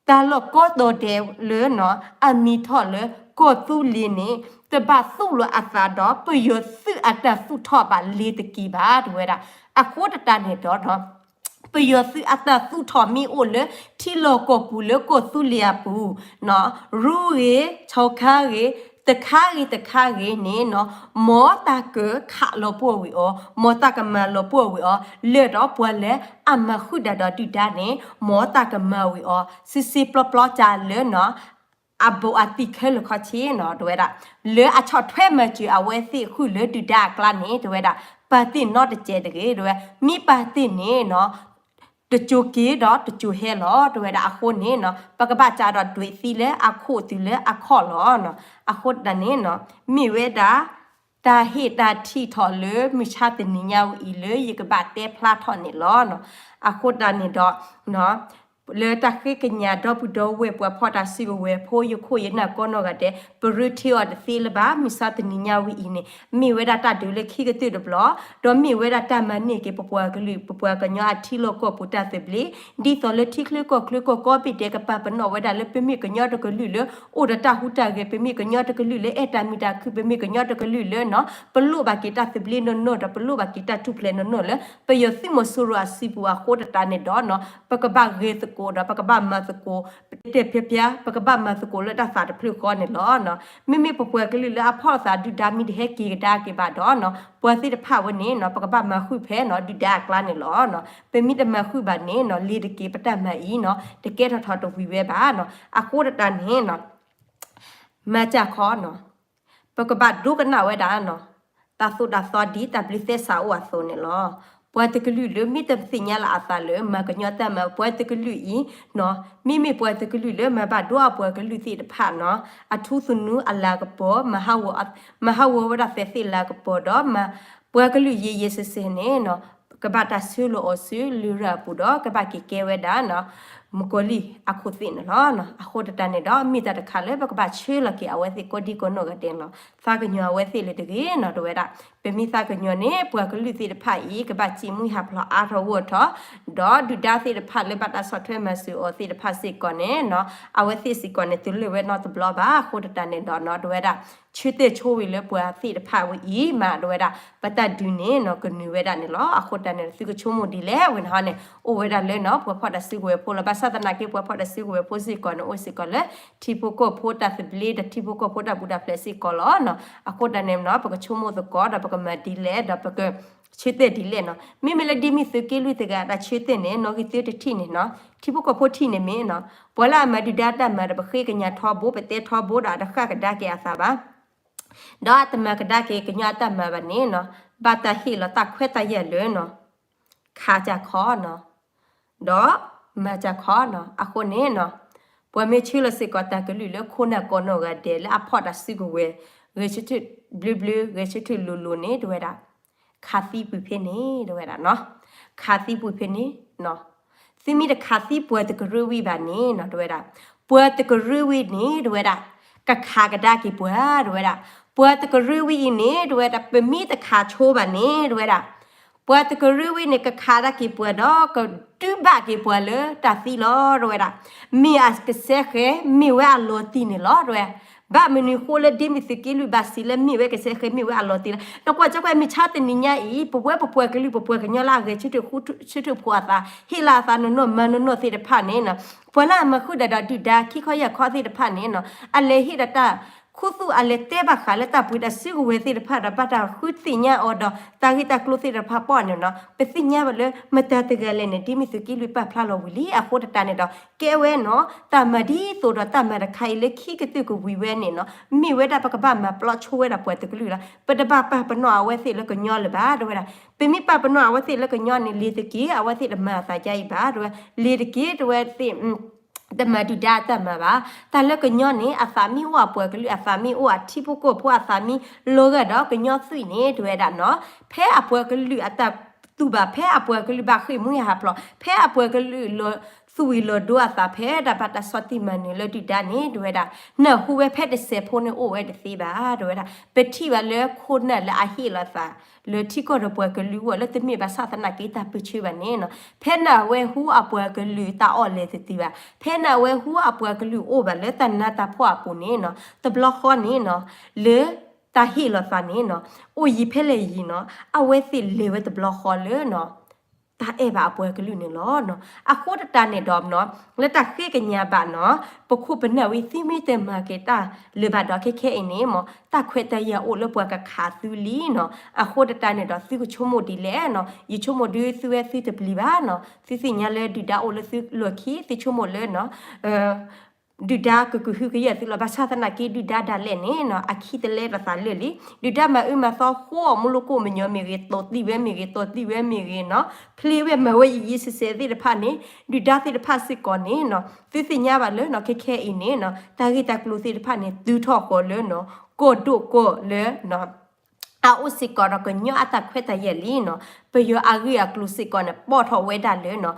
တၢ်လီၢ်ကိးတီၤဒဲးလၢနီၤ အမံၤထီၣ်လၢကီၢ်သူလ့ၤန့ၣ် တဘၣ်သူၣ်လီၤအသးဒီးပယီၤသုးအတၢ်သူၣ်ထီၣ်ဘၣ် လ့ၤတက့ၢ်ဘၣ် တဝဲဒၣ်. အဃိတၢ်န့ၣ်ဒီးနီၤ ပယီၤသုးအတၢ်သူၣ်ထီၣ်မ့ၢ်အိၣ်လၢ ထံလီၢ်ကီၢ်ပူၤလၢကီၢ်သူလ့ၤအပူၤ, ရူဂ့ၤ ဆီခါဂ့ၤ, တခါဂ့ၤတခါဂ့ၤန့ၣ်နီၤ, မ်တၢ်ကခးလီၤပှီၢ်ဝံၤအီၤ, မ်တၢ်ကမၤလီၤပှီၢ်ဝံၤအီၤ, လၢဒီးပှၤလၢအမၤဃုာ်ဒၣ်ဒီးဒုၣ်ဒါန့ၣ် မ်တၢ်ကမၤဝံၤအီၤ စံးစ့ပျီပျီကၢလၢနီၤ အဘူးအတံၢ်ခဲလၢာ်ခဲဆ့နီၤ တဲဝဲဒၣ်, လၢအဆီၣ်ထွဲမၤစၢၤအဝဲသ့ၣ်ဃုာ်လၢဒုၣ်ဒါအကျါန့ၣ် တဲဝဲဒၣ်, ပာ်တ့ၢ်နီတစဲးတဂ့ၤ တဲဝဲ, မ့ၢ်ပာ်တ့ၢ်န့ၣ်နီၤ တစိၤက့ၤဒီးတစိၤဟဲလီၤ တဲဝဲဒၣ်, အဃိန့ၣ်နီၤ ပကဘၣ်ကးဒီးဒွဲၣ်သံလၢအခိၣ်တုၤလၢအခီၣ်လီၤနီၤ, အဃိတၢ်န့ၣ်နီၤ မ့ၢ်ဝဲဒၣ် တၢ်ဟ့ၣ်တၢ်ထံၣ်ထီၣ်လၢမုၢ်ဆါတနံၤညါဝဲအံၤလၢယကဘၣ်တဲဖျါထီၣ်န့ၣ်လီၤနီၤ, အဃိတၢ်န့ၣ်ဒီး လၢတၢ်ဃ့ကညးဒီပုၢ်ဒီဝဲၢ်ပှၤဖီၣ်တၢ်စုကဝဲၤဖိ ယခိၣ်ယနၢ်ကိးနီၢ်ဂၤဒဲး ပရ့ထံအီၤတသ့လၢၤဘၣ် မုၢ်ဆါတနံၤညါဝဲအံၤန့ၣ် မ့ၢ်ဝဲဒၣ်တၢ်ဒုးလၢခံကတၢၢ်တဘျီ, ဒီးမ့ၢ်ဝဲဒၣ်တၢ်မၤန့ၢ်က့ၤပပှၤကလုာ် ပပှၤကညီအထံလီၢ်ကီၢ်ပူၤတၢ်သဘျ့, ဒ်သိးလၢထံချၢကီၢ်ချၢကီၢ်ကိးဘ့ၣ်ဒဲးကပာ်ပနီၣ်ဝဲဒၣ်လၢပမ့ၢ်ကညီတကလုာ်လၢ အိၣ်ဒီးတၢ်ဟူးတၢ်ဂဲၤ ပမ့ၢ်ကညီတကလုာ်လၢအဲၣ်တၢ်မုာ်တၢ်ခုၣ် ပမ့ၢ်ကညီတကလုာ်လၢနီၤ ပလိၣ်ဘၣ်က့ၤတၢ်သဘျ့နီၢ်နီၢ်ဒီး ပလိၣ်ဘၣ်က့ၤတၢ်ထူၣ်ဖျဲးနီၢ်နီၢ်လၢ ပယီၤသုးမီၤစိရိၤအစုပူၤအဃိတၢ်န့ၣ်ဒီးနီၤ ပကဘၣ်ဂဲၤသကိးဒီး ပကဘၣ်မၤသကိး တဲတဲဖျါဖျါ ပကဘၣ်မၤသကိးလၢတၢ်သးတဖျၢၣ်ဃီန့ၣ်လီၤ. မ့မ့ၢ်ပပှၤကလုာ်လၢအဖီၣ်သးဒုၣ်ဒါမ့ၢ်တဟဲက့ၤကဒါက့ၤဘၣ်ဒီးနီၤ ပှၤသ့ၣ်တဖၣ်ဝဲန့ၣ်နီၤ ပကဘၣ်မၤဃုာ်ဖဲနီၤ ဒုၣ်ဒါအကျါန့ၣ်လီၤ. ပမ့ၢ်တမၤဃုာ်ဘၣ်န့ၣ်နီၤ လ့ၤတက့ၤပတၢ်မၤအံၤနီၤ တကဲထီၣ်ထီၣ်တဝံၤဝဲဘၣ်နီၤ အဃိတၢ်န့ၣ်နီၤ မၤစၢ်ခီနီၤ ပကဘၣ်ဒိကနၣ်ဝဲဒၣ်နီၤ တၢ်သိၣ်တၢ်သီဒ်တၢ်ဘျုးသဲစးအိၣ်အသိးန့ၣ်လီၤ. ပှၤတကလုာ်လၢမ့ၢ်တသ့ၣ်ညါလၢအသးလၢ မၤကညီတၢ်မၤ ပှၤတကလုာ်အံၤနီၤ မ့မ့ၢ်ပှၤတကလုာ်လၢမၤဘၣ်ဒိအပှၤကလုာ်သ့ၣ်တဖၣ်နီၤ အထူသနူအလၤကပီၤ မၤဟးဂီၤဝဲဒၣ်သဲးသ့ၣ်လၤကပီၤဒီး ပှၤကလုာ်ယဲယဲစဲစဲန့ၣ်နီၤ ကဘၣ်တၢ်ဆှၢလီၤအီၤဆူလရာ်အပူၤဒီး ကဘၣ်က့ၤကဲဝဲဒၣ်နီၤ မုၣ်ကီၤလံၢ်အခိၣ်သ့ၣ်န့ၣ်လီၤ. အဃိတၢ်န့ၣ်ဒီး မ့ၢ်တၢ်တခါလၢပကဘၣ်ဆှၢလီၤက့ၤအဝဲသ့ၣ်ကိးဒံကိးနီၢ်ဂၤဒဲးန့ၣ်လီၤ. သးကညီၤအဝဲသ့ၣ်လၢတဂ့ၤနီၤ တဲဝဲဒၣ်. ပမ့ၢ်သးကညီၤန့ၣ် ပှၤကလုာ်သ့ၣ်တဖၣ်အံၤ ကဘၣ်စံးမုၢ်ဟးဖျိးအါထီၣ်ဂီၢ်ထီၣ် ဒီးဒုၣ်ဒါသ့ၣ်တဖၣ်လၢဘၣ်တၢ်ဆီၣ်ထွဲမၤစၢၤအီၤသ့ၣ်တဖၣ်စ့ၢ်ကီးန့ၣ်နီၤ အဝဲသ့ၣ်စ့ၢ်ကီးန့ၣ် တလၢာ်ဝဲနီတဘျီဘၣ်. အဃိတၢ်န့ၣ်ဒီးနီၤ တဲဝဲဒၣ် ဆၢတဲာ်ဆိဝံၤလၢပှၤသ့ၣ်တဖၣ်ဝဲအံၤမး တဲဝဲဒၣ် ပတၢ်ဒုးန့ၣ်နီၤ ကနုာ်ဝဲဒၣ်န့ၣ်လီၤ. အဃိတၢ်န့ၣ် သုကဆိကမိၣ်ဒ်လဲၣ်ဝဲန့ၣ်ဟီန့ၣ် အိၣ်ဝဲဒၣ်လၢနီၤ ပှၤဖီၣ်တၢ်စုကဝဲၤဖိလီၤ. ဘၣ်ဆၣ်သနာ်က့ ပှၤဖီၣ်တၢ်စုကဝဲၤဖိစ့ၢ်ကီးန့ၣ် အိၣ်စ့ၢ်ကီးလၢ ထံဖိကီၢ်ဖိတၢ်သဘျ့ဒီးထံဖိကီၢ်ဖိတၢ်ပူၤတၢ်ဖျဲးစ့ၢ်ကီးလီၤနီၤ. အဃိတၢ်န့ၣ်နီၤ ပကဆိကမိၣ်သကိးဒီး ပကမၤဒ်လဲၣ်ဒီး ပကဆၢတဲာ်ဒ်လဲၣ်နီၤ. မ့မ့ၢ်လၢဒ်မ့ၢ်သုးက့လွံၢ်တဂၤအတၢ်ဆၢတဲာ်န့ၣ် နီၣ်ဂံၢ်သုတထံၣ်န့ၣ်နီၤ ထံဖိကီၢ်ဖိထံၣ်န့ၣ်မ့ၢ်နီၤ ပှၤလၢအမၤဒုၣ်ဒါတၢ်မၤဒီး ပဃ့ကညးထီဘိ ပတဲထီဘိဒီး အတဃၣ်ကဒါက့ၤအသးဘၣ် ဒီးအတမၤကဒါက့ၤကညီအတၢ်မၤဘၣ်န့ၣ်နီၤ ဘၣ်တၢ်ဟ့ၣ်လီၤတၢ်ခွဲးတၢ်ယာ်လၢနီၤ ခးစၢ်ခီနီၤ ဒီးမၤစၢ်ခီနီၤ. အဃိန့ၣ်နီၤ ပှၤမ့ၢ်ဆှၢလီၤစ့ၢ်ကီးတၢ်ကလုၢ်လၢခိၣ်နၢ်ကိးနီၢ်ဂၤဒဲးလၢအဖီၣ်တၢ်စုကဝဲၤ ဂဲၤဆၢထၢၣ်ဘျၢဘျၢ ဂဲၤဆၢထၢၣ်လိၤလိၤန့ၣ် တဲဝဲဒၣ် ခးသံပှံၤဖဲန့ၣ် တဲဝဲဒၣ်နီၤ ခးသံပှံၤဖဲန့ၣ်နီၤ သုမ့ၢ်တခးသံပှၤတကရၢဝံၤဘၣ်န့ၣ်နီၤ တဲဝဲဒၣ် ပှၤတကရၢဝံၤန့ၣ် တဲဝဲဒၣ် ကခးကဒါက့ၤပှၤ တဲဝဲဒၣ် ပှၤတကရၢဝံၤအံၤန့ၣ် တဲဝဲဒၣ် ပမ့ၢ်တခးဆိဘၣ်န့ၣ် တဲဝဲဒၣ် ပှၤတကရၢဝံၤန့ၣ် ကခးဒၣ်က့ၤပှၤဒီး ကဒုးဘၣ်က့ၤပှၤလၢတၢ်သံလီၤ တဲဝဲဒၣ်. မ့ၢ်အကစဲးဃဲ မ့ၢ်ဝဲအလီၤတံၢ်န့ၣ်လီၤ တဲဝဲ. ဘၣ်မနုၤဃိလၢဒ်မ့ၢ်သုးက့လွံၢ်ဘၣ်စံးလၢမ့ၢ်ဝဲကစဲးဃဲ မ့ၢ်ဝဲအလီၤတံၢ်လဲၣ်. နကွၢ်ကၠီကွၢ် မုၢ်ဆါတနံၤညါအံၤ ပဝဲပပှၤကလုာ် ပပှၤကညီလၢအဂဲၤဆၢထၢၣ်ဃု ဆၢထၢၣ်ဖိအသး ဟ့ၣ်လီၤအသးနီၢ်နီၢ် မၤနီၢ်နီၢ်သ့ၣ်တဖၣ်န့ၣ်နီၤ ပှၤလၢအမၤဃုာ်ဒၣ်ဒီးဒုၣ်ဒါ ခံခီယၢ်ခီသ့ၣ်တဖၣ်န့ၣ်နီၤ အလဲၤဟ့ၣ်ဒီးတၢ်ခူသူၣ် အလဲၤတဲဘၣ်ဃးလၢတၢ်ပှ့ၤတၢ်စုကဝဲၤသ့ၣ်တဖၣ်ဒီး ဘၣ်တၢ်ဃုသ့ၣ်ညါအီၤဒီး တၢ်ဂ့ၢ်တၢ်ကျိၤသ့ၣ်တဖၣ်ပီၣ်န့ၣ်နီၤ ပသ့ၣ်ညါဘၣ်လၢမတၤတဂၤလဲၣ်န့ၣ် ဒ်မ့ၢ်သုးက့လွံၢ်ပာ်ဖျါလီၤဝံၤလံ. အဃိတၢ်န့ၣ်ဒီး ကဲဝဲနီၤ တၢ်မၤဒ်သိးဒီးတၢ်မၤတခါအံၤလၢခံကတၢၢ်ကဝံၤဝဲန့ၣ်နီၤ မ့ၢ်ဝဲဒၣ်ပကဘၣ်မၤပျီဆိဝဲဒၣ်ပှၤတကလုာ်လီၤ. ပတဘၣ်ပာ်ပနီၣ်အဝဲသ့ၣ်လၢကညီလၢၤဘၣ် တဲဝဲဒၣ်. ပမ့ၢ်ပာ်ပနီၣ်အဝဲသ့ၣ်လၢကညီန့ၣ် လ့ၤတက့ၢ် အဝဲသ့ၣ်တမၤအသးဒ်အံၤဘၣ် တဲဝဲ, လ့ၤတက့ၢ် တဲဝဲသ့ၣ် တမၤဒုၣ်ဒါအတၢ်မၤဘၣ်. တၢ်လၢကညီန့ၣ် အသးမ့ၢ်အိၣ်အပှၤကလုာ် အသးမ့ၢ်အိၣ်အထံဖိကီၢ်ဖိ အသးမ့ၢ်လီၤဂာ်ဒီးကညီသွံၣ်န့ၣ် တဲဝဲဒၣ်နီၤ ဖဲအပှၤကလုာ်အတၢ်တူၢ်ဘၣ် ဖဲအပှၤကလုာ်ဘၣ်ဃ့ၢ်မှံဟးဖျိး ဖဲအပှၤကလုာ်လီၤသူၣ်ဝံၤလီၤဒိအသး ဖဲဒၣ်ဘၣ်တၢ်ဆီၣ်တံၢ်မၤနၢၤလၢဒုၣ်ဒါန့ၣ် တဲဝဲဒၣ် နၢ်ဟူဝဲဖဲတစဲးဖိန့ၣ်အိၣ်ဝဲတသ့ဘၣ် တဲဝဲဒၣ်. ပထံၣ်ဘၣ်လၢခိၣ်နၢ်လၢအဟ့ၣ်လီၤသး လၢထံကီၢ်ဒီးပှၤကလုာ်အဂီၢ် လၢတမ့ၢ်ဘၣ်ဆၣ်သနာ်က့တၢ်ပၢဆှၢဘၣ်န့ၣ်နီၤ ဖဲနၢ်ဝဲဟူအပှၤကလုာ်တၢ်အီၣ်လဲၤတတုၤဘၣ် ဖဲနၢ်ဝဲဟူအပှၤကလုာ်အိၣ်ဘၣ်လၢတၢ်နးတၢ်ဖှီၣ်အပူၤန့ၣ်နီၤ တဘျီဃီန့ၣ်နီၤ လၢတၢ်ဟ့ၣ်လီၤသးန့ၣ်နီၤ အိၣ်ယံၤဖဲလဲၣ်ယံၤနီၤ အဝဲသ့ၣ်လဲၤဝဲတဘျီဃီလၢနီၤ တၢ်အဲၣ်ဘၣ်အပှၤကလုာ်န့ၣ်လီၤနီၤ. အဃိသတးန့ၣ်ဒီးနီၤ လၢတၢ်ဃ့ကညးဘၣ်နီၤ ပခိၣ်ပနၢ်ဝံၤ သုမ့ၢ်တမၤက့ၤတၢ်လၢၤဘၣ်ဒီး ခဲခဲအံၤန့ၣ်မ့ၢ် တၢ်ခွဲးတၢ်ယာ်အိၣ်လၢပှၤကခးသုလံနီၤ. အဃိသတးန့ၣ်ဒီး သုကဆိကမိၣ်ဒ်လဲၣ်နီၤ. ယဆိကမိၣ်ဒုးသုဝဲသုတပျံၤဘၣ်နီၤ. သုသ့ၣ်ညါလၢဒုၣ်ဒါအိၣ်လၢသုလီၢ်ခံ သုဆိကမိၣ်လၢနီၤ ဒုၣ်ဒါကကဟုကယာ်သုလီၤ. ဘၣ်ဆၣ်သနာ်က့ ဒုၣ်ဒါဒၣ်လဲာ်န့ၣ်နီၤ အခံတလဲတသးလၢာ်လံ. ဒုၣ်ဒါမၤအၢမၤသီဃိအီၤ မူလိကိၣ်မညီမ့ၢ်ဂ့ၤ, တိာ်သံဝဲမ့ၢ်ဂ့ၤ, တိာ်သံဝဲမ့ၢ်ဂ့ၤနီၤ, ဖျ့ဝဲမၤဝဲယံာ်ယံာ်ဆဲးဆဲးသ့ၣ်တဖၣ်န့ၣ် ဒုၣ်ဒါသ့ၣ်တဖၣ်စ့ၢ်ကီးန့ၣ်နီၤ သုသ့ၣ်ညါဘၣ်လၢနီၤ ခဲခဲအံၤန့ၣ်နီၤ တၢ်ဂ့ၢ်တၢ်ကျိၤသ့ၣ်တဖၣ်န့ၣ် တုၤထီၣ်ဃီၤလၢနီၤ ကီၢ်ဒိၣ်ကီၢ်လၢနီၤ အအိၣ်စ့ၢ်ကီးဒီးကညီအတၢ်ခွဲးတၢ်ယာ်လံနီၤ. ပယီၤအဂ့ၢ်အကျိၤစ့ၢ်ကီးန့ၣ် ပိာ်ထီၣ်ဝဲဒၣ်လၢနီၤ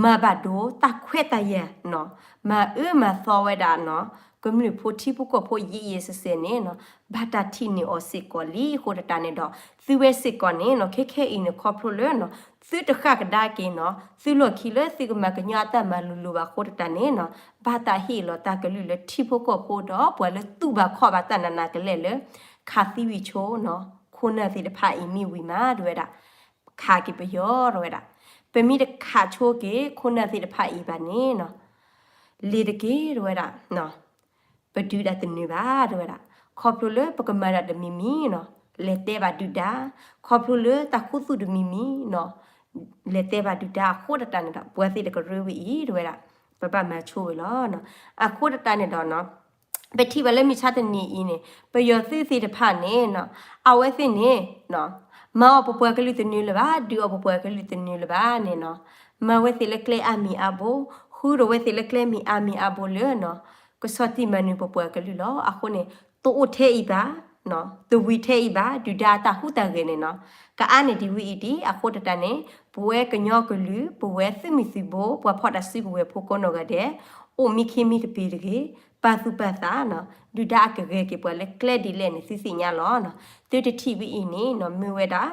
မၤဘၣ်ဒိတၢ်ခွဲးတၢ်ယာ်နီၤ, မၤအၢမၤသီဝဲဒၣ်နီၤ ကမျၢၢ်ဖိထံဖိကီၢ်ဖိယံာ်ယံာ်ဆဲးဆဲးန့ၣ်နီၤ ဘၣ်တၢ်ထံၣ်န့ၢ်အီၤစ့ၢ်ကီးလံ. အဃိသတးန့ၣ်ဒီး သုဝဲစ့ၢ်ကီးန့ၣ်နီၤ ခဲခဲအံၤန့ၣ် ခီဖျိလၢနီၤ သုတဃၣ်ကဒါက့ၤနီၤ သုလီၢ်ခံလၢသုကမၤကညီအတၢ်မၤလိၤလိၤဘၣ်အဃိသတးန့ၣ်နီၤ ဘၣ်တၢ်ဟ့ၣ်လီၤတၢ်ကလုၢ်လၢထံဖိကီၢ်ဖိဒီး ပှၤလၢတူၢ်ဘၣ်ခီၣ်ဘၣ်တၢ်နးနးကလဲာ်လၢ ခးသံဝံၤဆိနီၤ ခိၣ်နၢ်သ့ၣ်တဖၣ်အံၤမ့ၢ်ဝံၤမး တဲဝဲဒၣ် ခးက့ၤပယီၤ တဲဝဲဒၣ် ပမ့ၢ်တခးဆိက့ၤခိၣ်နၢ်သ့ၣ်တဖၣ်အံၤဘၣ်န့ၣ်နီၤ လ့ၤတက့ၢ် တဲဝဲဒၣ် ပဒုးဒၣ်တနၢၤဘၣ် တဲဝဲဒၣ် ခီဖျိလၢပကမၤတၢ်တမံၤမံၤနီၤ လဲၤတဲဘၣ်ဒုၣ်ဒါ ခီဖျိလၢတၢ်ခူသူၣ်တမံၤမံၤနီၤ လဲၤတဲဘၣ်ဒုၣ်ဒါအဃိသတးန့ၣ်ဒီး ပှၤသ့ၣ်တကရၢဝံၤအံၤ တဲဝဲဒၣ် ပဘၣ်မၤဆိဝဲလီၤ. အဃိသတးန့ၣ်ဒီးနီၤ ပထံၣ်ဘၣ်လၢမုၢ်ဆါတနံၤအံၤန့ၣ် ပယီၤသုးသ့ၣ်တဖၣ်န့ၣ်နီၤ အဝဲသ့ၣ်န့ၣ် မၤအီၣ်ပပှၤကလုာ်တနၢၤလၢၤဘၣ် ဒုးအီၣ်ပပှၤကလုာ်တနၢၤလၢၤဘၣ်န့ၣ်နီၤ မၤဝဲသ့ၣ်လၢကျဲအါမံၤအါဘိ ဃုာ်ဒီးဝဲသ့ၣ်လၢကျဲမံၤအါမံၤအါဘိလၢနီၤ ကဆီၣ်တံၢ်မၤနၢၤပပှၤကလုာ်လီၤ. အဃိန့ၣ် တအိၣ်ထဲအံၤဘၣ် တဝံၤထဲအံၤဘၣ် ဒုၣ်ဒါအတၢ်ဟူးတၢ်ဂဲၤန့ၣ်နီၤ ကအါန့ၢ်ဒံးဝဲအံၤဒံး အဃိသတးန့ၣ် ပဝဲကညီကလုာ် ပဝဲသုးမုၢ်သံၣ်ဘိ ပှၤဖီၣ်တၢ်စုကဝဲၤဖိကိးနီၢ်ဂၤဒဲး အိၣ်မံခ့မံတပ့ၤတဂ့ၤ ပာ်သူၣ်ပာ်သးနီၤ ဒုၣ်ဒါအကဂဲၤက့ၤပှၤလၢကျဲဒ်လဲၣ်န့ၣ် သုသ့ၣ်ညါလီၤ. သုတထံၣ်ဝဲအံၤန့၁ၣ်နီၤ မ့ၢ်ဝဲဒၣ်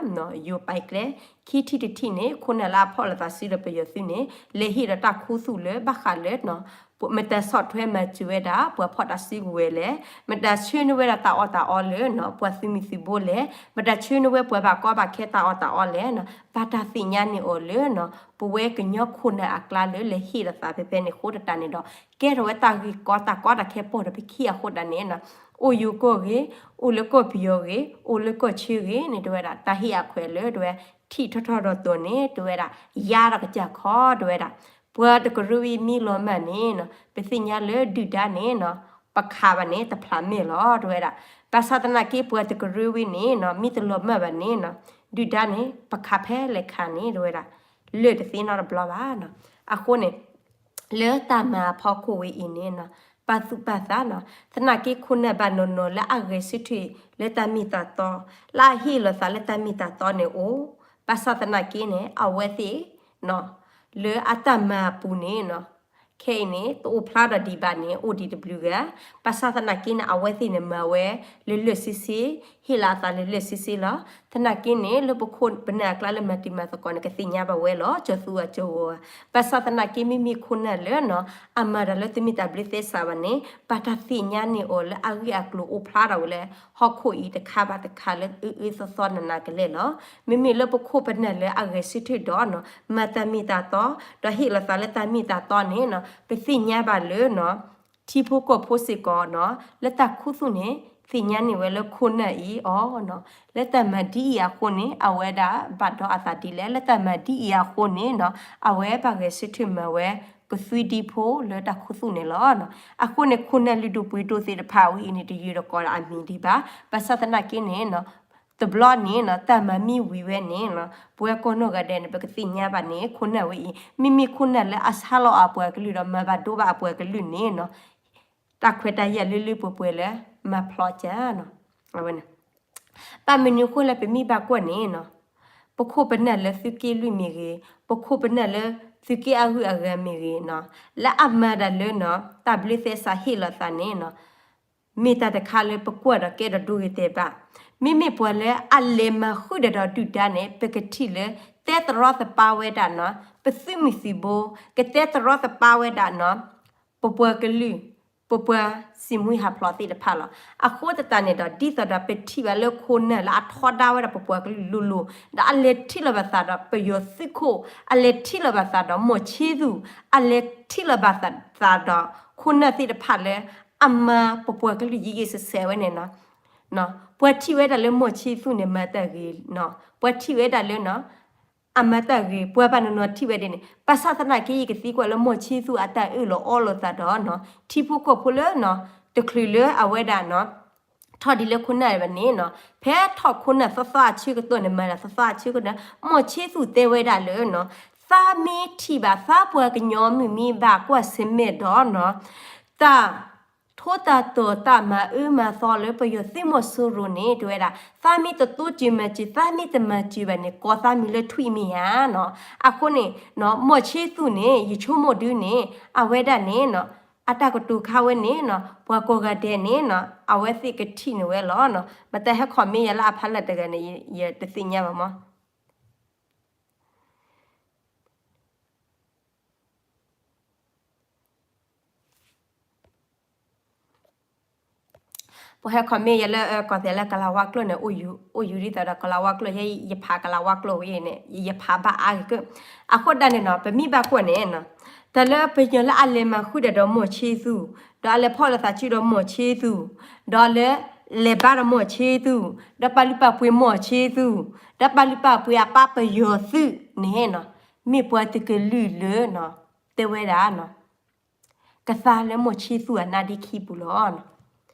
ယိၤပာ်ကျဲ ခံထံၣ်တထံၣ်န့ၣ် ခိၣ်နၢ်လၢအဖီၣ်လိာ်သးစုဒီးပယီၤသုးန့ၣ် လဲၤဟ့ၣ်ဒီးတၢ်ခူသူၣ်လၢဘၣ်ဃးလၢ မတၤဆီၣ်ထွဲမၤစၢၤဝဲဒၣ် ပှၤဖီၣ်တၢ်စုကဝဲၤလဲၣ်, မတၤဆှၢန့ၢ်ဝဲဒၣ်တၢ်အီၣ်တၢ်အီလၢ ပှၤသုးမုၢ်သံၣ်ဘိလဲၣ်, မတၤဆှၢန့ၢ်ဝဲပှၤဘၣ်ကီဘၣ်ခဲတၢ်အီၣ်တၢ်အီလဲၣ်, ဘၣ်တၢ်သ့ၣ်ညါန့ၢ်အီၤလၢ ပဝဲကညီခိၣ်နၢ်အကျါလၢလဲၤဟ့ၣ်လိာ်သးဖဲဖဲန့ၣ်အဃိသတးန့ၣ်ဒီး ကဲထီၣ်ဝဲတၢ်ဂ့ၢ်ကီတၢ်ကီတၢ်ခဲပိာ်ဒီးပခံအဃိသတးန့ၣ် အိၣ်ယိၤကီၢ်ဂ့ၤ, အိၣ်လၢကီၢ်ပယီၤဂ့ၤ, အိၣ်လၢကီၢ်ဆၢဂ့ၤန့ၣ် တဲဝဲဒၣ် တၢ်ဟ့ၣ်အခွဲးလၢ တဲဝဲ ထံၣ်ထီၣ်ထီၣ်ဒီးတိၤန့ၣ် တဲဝဲဒၣ် ယါဒီးကစၢ်ခီ တဲဝဲဒၣ် ပှၤတကရၢဝံၤမံလီၤမၢ်န့ၣ် ပသ့ၣ်ညါလၢဒုၣ်ဒါန့ၣ် ပခးဘၣ်န့ၣ် တဖျးမဲာ်လီၤ တဲဝဲဒၣ်. ဘၣ်ဆၣ်သနာ်က့ ပှၤတကရၢဝံၤန့ၣ် မံတလီၤမၢ်ဘၣ်န့ၣ် ဒုၣ်ဒါန့ၣ် ပခးဖဲလဲၣ်ခးန့ၣ် တဲဝဲဒၣ် လၢာ်တသ့နီတဘျီဘၣ်. အဃိန့ၣ် လၢတၢ်မၤအဖီခိၣ်ဝဲအံၤန့ၣ် ပာ်သူၣ်ပာ်သးနီၤ သနာ်က့ခိၣ်နၢ်ဘၣ်နီၢ်နီၢ်လၢအဂဲၤဆၢထၢၣ် လၢတၢ်မ့ၢ်တၢ်တီ, လၢအဟ့ၣ်လီၤသးလၢတၢ်မ့ၢ်တၢ်တီန့ၣ်အိၣ်, ဘၣ်ဆၣ်သနာ်က့န့ၣ် အဝဲသ့ၣ် လၢအတၢ်မၤအပူၤန့ၣ် ခဲအံၤန့ၣ် တအိၣ်ဖျါဒီးဒံးဘၣ်န့ၣ် အိၣ်ဒံးတဘျုးဂၤ, ဘၣ်ဆၣ်သနာ်က့န့ၣ် အဝဲသ့ၣ်န့ၣ်မၤဝဲ လၢလၢာ်ဆ့ဆ့, ဟ့ၣ်လီၤအသးလၢလၢာ်ဆ့ဆ့လီၤ. သနာ်က့န့ၣ် လၢပခိၣ်ပနၢ်အကျါလၢမၤတံၤမၤသကိးန့ၣ် ကသ့ၣ်ညါဘၣ်ဝဲလီၤ ကၠီၤသူအကၠီၤဂီၤဧါ. ဘၣ်ဆၣ်သနာ်က့ မ့မ့ၢ်ခိၣ်နၢ်လၢနီၤ အမၤတၢ်လၢတမ့ၢ်တၢ်ဘျုးသဲစးဘၣ်န့ၣ် ဘၣ်တၢ်သ့ၣ်ညါန့ၢ်အီၤလၢအဂ့ၢ်အကျိၤအိၣ်ဖျါထီၣ်ဝဲလၢ ဟီၣ်ခိၣ်အံၤတခါဘၣ်တခါလၢအအၢအၢသီသီနးနးကလဲာ်လီၤ. မ့မ့ၢ်လၢပခိၣ်ပနၢ်လၢအဂဲၤဆၢထၢၣ်ဒီးနီၤ မၤတၢ်မ့ၢ်တၢ်တီ ဒီးဟ့ၣ်လီၤသးလၢတၢ်မ့ၢ်တၢ်တီန့ၣ်နီၤ ပသ့ၣ်ညါဘၣ်လၢနီၤ ထံဖိကီၢ်ဖိစ့ၢ်ကီးနီၤ လၢတၢ်ခူသူၣ်န့ၣ် သ့ၣ်ညါန့ၢ်ဝဲလၢခိၣ်နၢ်အံၤအီၤနီၤ လၢတၢ်မၤဒ်အံၤအဃိန့ၣ် အဝဲဒၣ်ဘၣ်ဒီးအသးဒ်လဲၣ်, လၢတၢ်မၤဒ်အံၤအဃိန့ၣ်နီၤ အဝဲဘၣ်ဂဲၤဆၢထၢၣ်မၤဝဲ ကသွံဒံဖိလၢတၢ်ခူသူၣ်န့ၣ်လီၤ. အဃိန့ၣ် ခိၣ်နၢ်လုၢ်ဒိၣ်ပှ့ၤဒိၣ်သ့ၣ်တဖၣ်ဝဲအံၤန့ၣ် တယၢၤတကိးဒီးအမံၤဒံးဘၣ်. ဘၣ်ဆၣ်သနာ်က့န့ၣ် တဘျီန့ၣ်နီၤ တၢ်မၤမ့ၢ်ဝံၤဝဲန့ၣ်နီၤ ပဝဲကိးနီၢ်ဂၤဒဲးန့ၣ် ပကသ့ၣ်ညါဘၣ်န့ၣ် ခိၣ်နၢ်ဝဲအံၤ မ့မ့ၢ်ခိၣ်နၢ်လၢအဆါလီၤအပှၤကလုာ်ဒီး မၤဘၣ်ဒိဘၣ်အပှၤကလုာ်န့ၣ်နီၤ တၢ်ခွဲးတၢ်ယာ်လၢလၢပှဲၤပှဲၤလၢ မၤဖျီကၢ်နီၤ အဝဲန့ၣ် ဘၣ်မနုၤဃိလၢပမ့ၢ်ဘၣ်ကွၢ်န့ၣ်နီၤ ပခိၣ်ပနၢ်လၢသုးက့လွံၢ်မ့ၢ်ဂ့ၤ, ပခိၣ်ပနၢ်လၢသုးက့အဂုၤအဂၤမ့ၢ်ဂ့ၤနီၤ လၢအမၤတၢ်လၢနီၤ တၢ်ဘျုးသဲစးဟ့ၣ်လီၤသးန့ၣ်နီၤ မ့ၢ်တၢ်တခါလၢပကွၢ်ဒီးကဲဒီးဒိဂ့ၤတဲာ်ဘၣ်. မ့မ့ၢ်ပှၤလၢအလဲၤမၤဃုာ်ဒီးဒုၣ်ဒါန့ၣ် ပကထံၣ်လၢ တဲတရီသပါဝဲဒၣ်နီၤ ပသုးမုၢ်သံၣ်ဘိ, ကတဲတရီသပါဝဲဒၣ်နီၤ ပပှၤကလုာ် ပပှၤစံးမှံဟးဖျိးသ့ၣ်တဖၣ်လီၤ. အဃိသတးန့ၣ်ဒီး ဒ်သိးဒီးပထံၣ်ဘၣ်လၢခိၣ်နၢ်လၢအထီဒါဝဲဒၣ်ပပှၤကလုာ်လိၤလိၤ ဒီးအလဲၤထံၣ်လိာ်ဘၣ်သးဒီးပယီၤသုးခိၣ်, အလဲၤထံၣ်လိာ်ဘၣ်သးဒီးမိၢ်ဆ့သူၣ်, အလဲၤထံၣ်လိာ်ဘၣ်သးဒီးခိၣ်နၢ်သ့ၣ်တဖၣ်လၢအမၤပပှၤကလုာ်ယံာ်ယံာ်ဆဲးဆဲးဝဲန့ၣ်နီၤ, ပှၤထံၣ်ဝဲဒၣ်လၢမိၢ်ဆ့သူၣ်န့ၣ် မၤတၢ်ဂ့ၤနီၤ, ပှၤထံၣ်ဝဲဒၣ်လၢနီၤ အမၤတၢ်ဂ့ၤ ပှၤဘၣ်နီၤနီၤထံၣ်ဝဲဒၣ်န့ၣ် ဘၣ်ဆၣ်သနာ်က့ ယကသံကွၢ်လၢမိၢ်ဆ့သူၣ်အတၢ်အၢၣ်လီၤအီလီၤသးဒီးနီၤ ထံဖိကီၢ်ဖိလၢနီၤ တချုးလၢအဝဲဒၣ်နီၤ ထီၣ်ဒ်လၢခိၣ်နၢ်ဘၣ်န့ၣ်နီၤ ဖဲထီၣ်ခိၣ်နၢ်သီသီအဆၢကတီၢ်န့ၣ် မၤတၢ်သီသီအဆၢကတီၢ် မိၢ်ဆ့သူၣ်တဲဝဲဒၣ်လၢနီၤ သးမ့ၢ်ထံၣ်ဘၣ်သးပှၤကညီမုၢ်မ့ၢ်ဘၣ်ကွၢ်ဆၢၣ်မဲာ်ဒီးနီၤ တၢ် ထိတၢ်တီၢ်တၢ်မၤအၢမၤသီလၢပယီၤသုးမီၤစိရိၤန့ၣ် တဲဝဲဒၣ် သးမ့ၢ်တတိစၢၤမၤစၢၤ သးမ့ၢ်တမၤစၢၤဘၣ်န့ၣ် ကိးသးမံၤလၢထွံၣ်မ့ၢ်ဧါနီၤ. အဃိန့ၣ် မိၢ်ဆ့သူၣ်န့ၣ် ယဆိကမိၣ်ဒုးန့ၣ် အဝဲဒၣ်န့ၣ်နီၤ အတၢ်ကတိၤခါဝဲန့ၣ်နီၤ ပှၤကိးဂၤဒဲးန့ၣ်နီၤ အဝဲသ့ၣ်ကထံၣ်န့ၢ်ဝဲလီၤနီၤ. မတၤဟဲ comment ယၤလၢအဖီလာ်တဂၤန့ၣ် ယတသ့ၣ်ညါဘၣ်မး ပှၤဟဲ comment ယၤလၢ ကီၢ်သဲးလၢကလၤဝါကျိာ်န့ၣ် အိၣ်ယူၤဒ်သိးဒီးကလၤဝါကျိာ် ယဲယဖးကလၤဝါကျိာ်ဝဲန့ၣ် ယဖးဘၣ်အါဂ့ၤကၢၢ်. အဃိဒၣ်န့ၣ်နီၤ ပမ့ၢ်ဘၣ်ကွၢ်န့ၣ်နီၤ တၢ်လၢပယီၤလၢအလဲၤမၤဃုာ်ဒီးဒီးမိၢ်ဆ့သူၣ် ဒီးအလဲၤဖီၣ်လိာ်သးစုဒီးမိၢ်ဆ့သူၣ် ဒီးလၢ လဲၤဘါဒီးမိၢ်ဆ့သူၣ် ဒီးပာ်လုၢ်ပာ်ပှ့ၤမိၢ်ဆ့သူၣ် ဒီးပာ်လုၢ်ပာ်ပှ့ၤအပၢ်ပယီၤသုးန့ၣ်နီၤ မ့ၢ်ပှၤတကလုာ်လၢနီၤ တဲဝဲဒၣ်နီၤ ကသါလၢမိၢ်ဆ့သူၣ်အနါဒ့ခံပူၤလီၤ.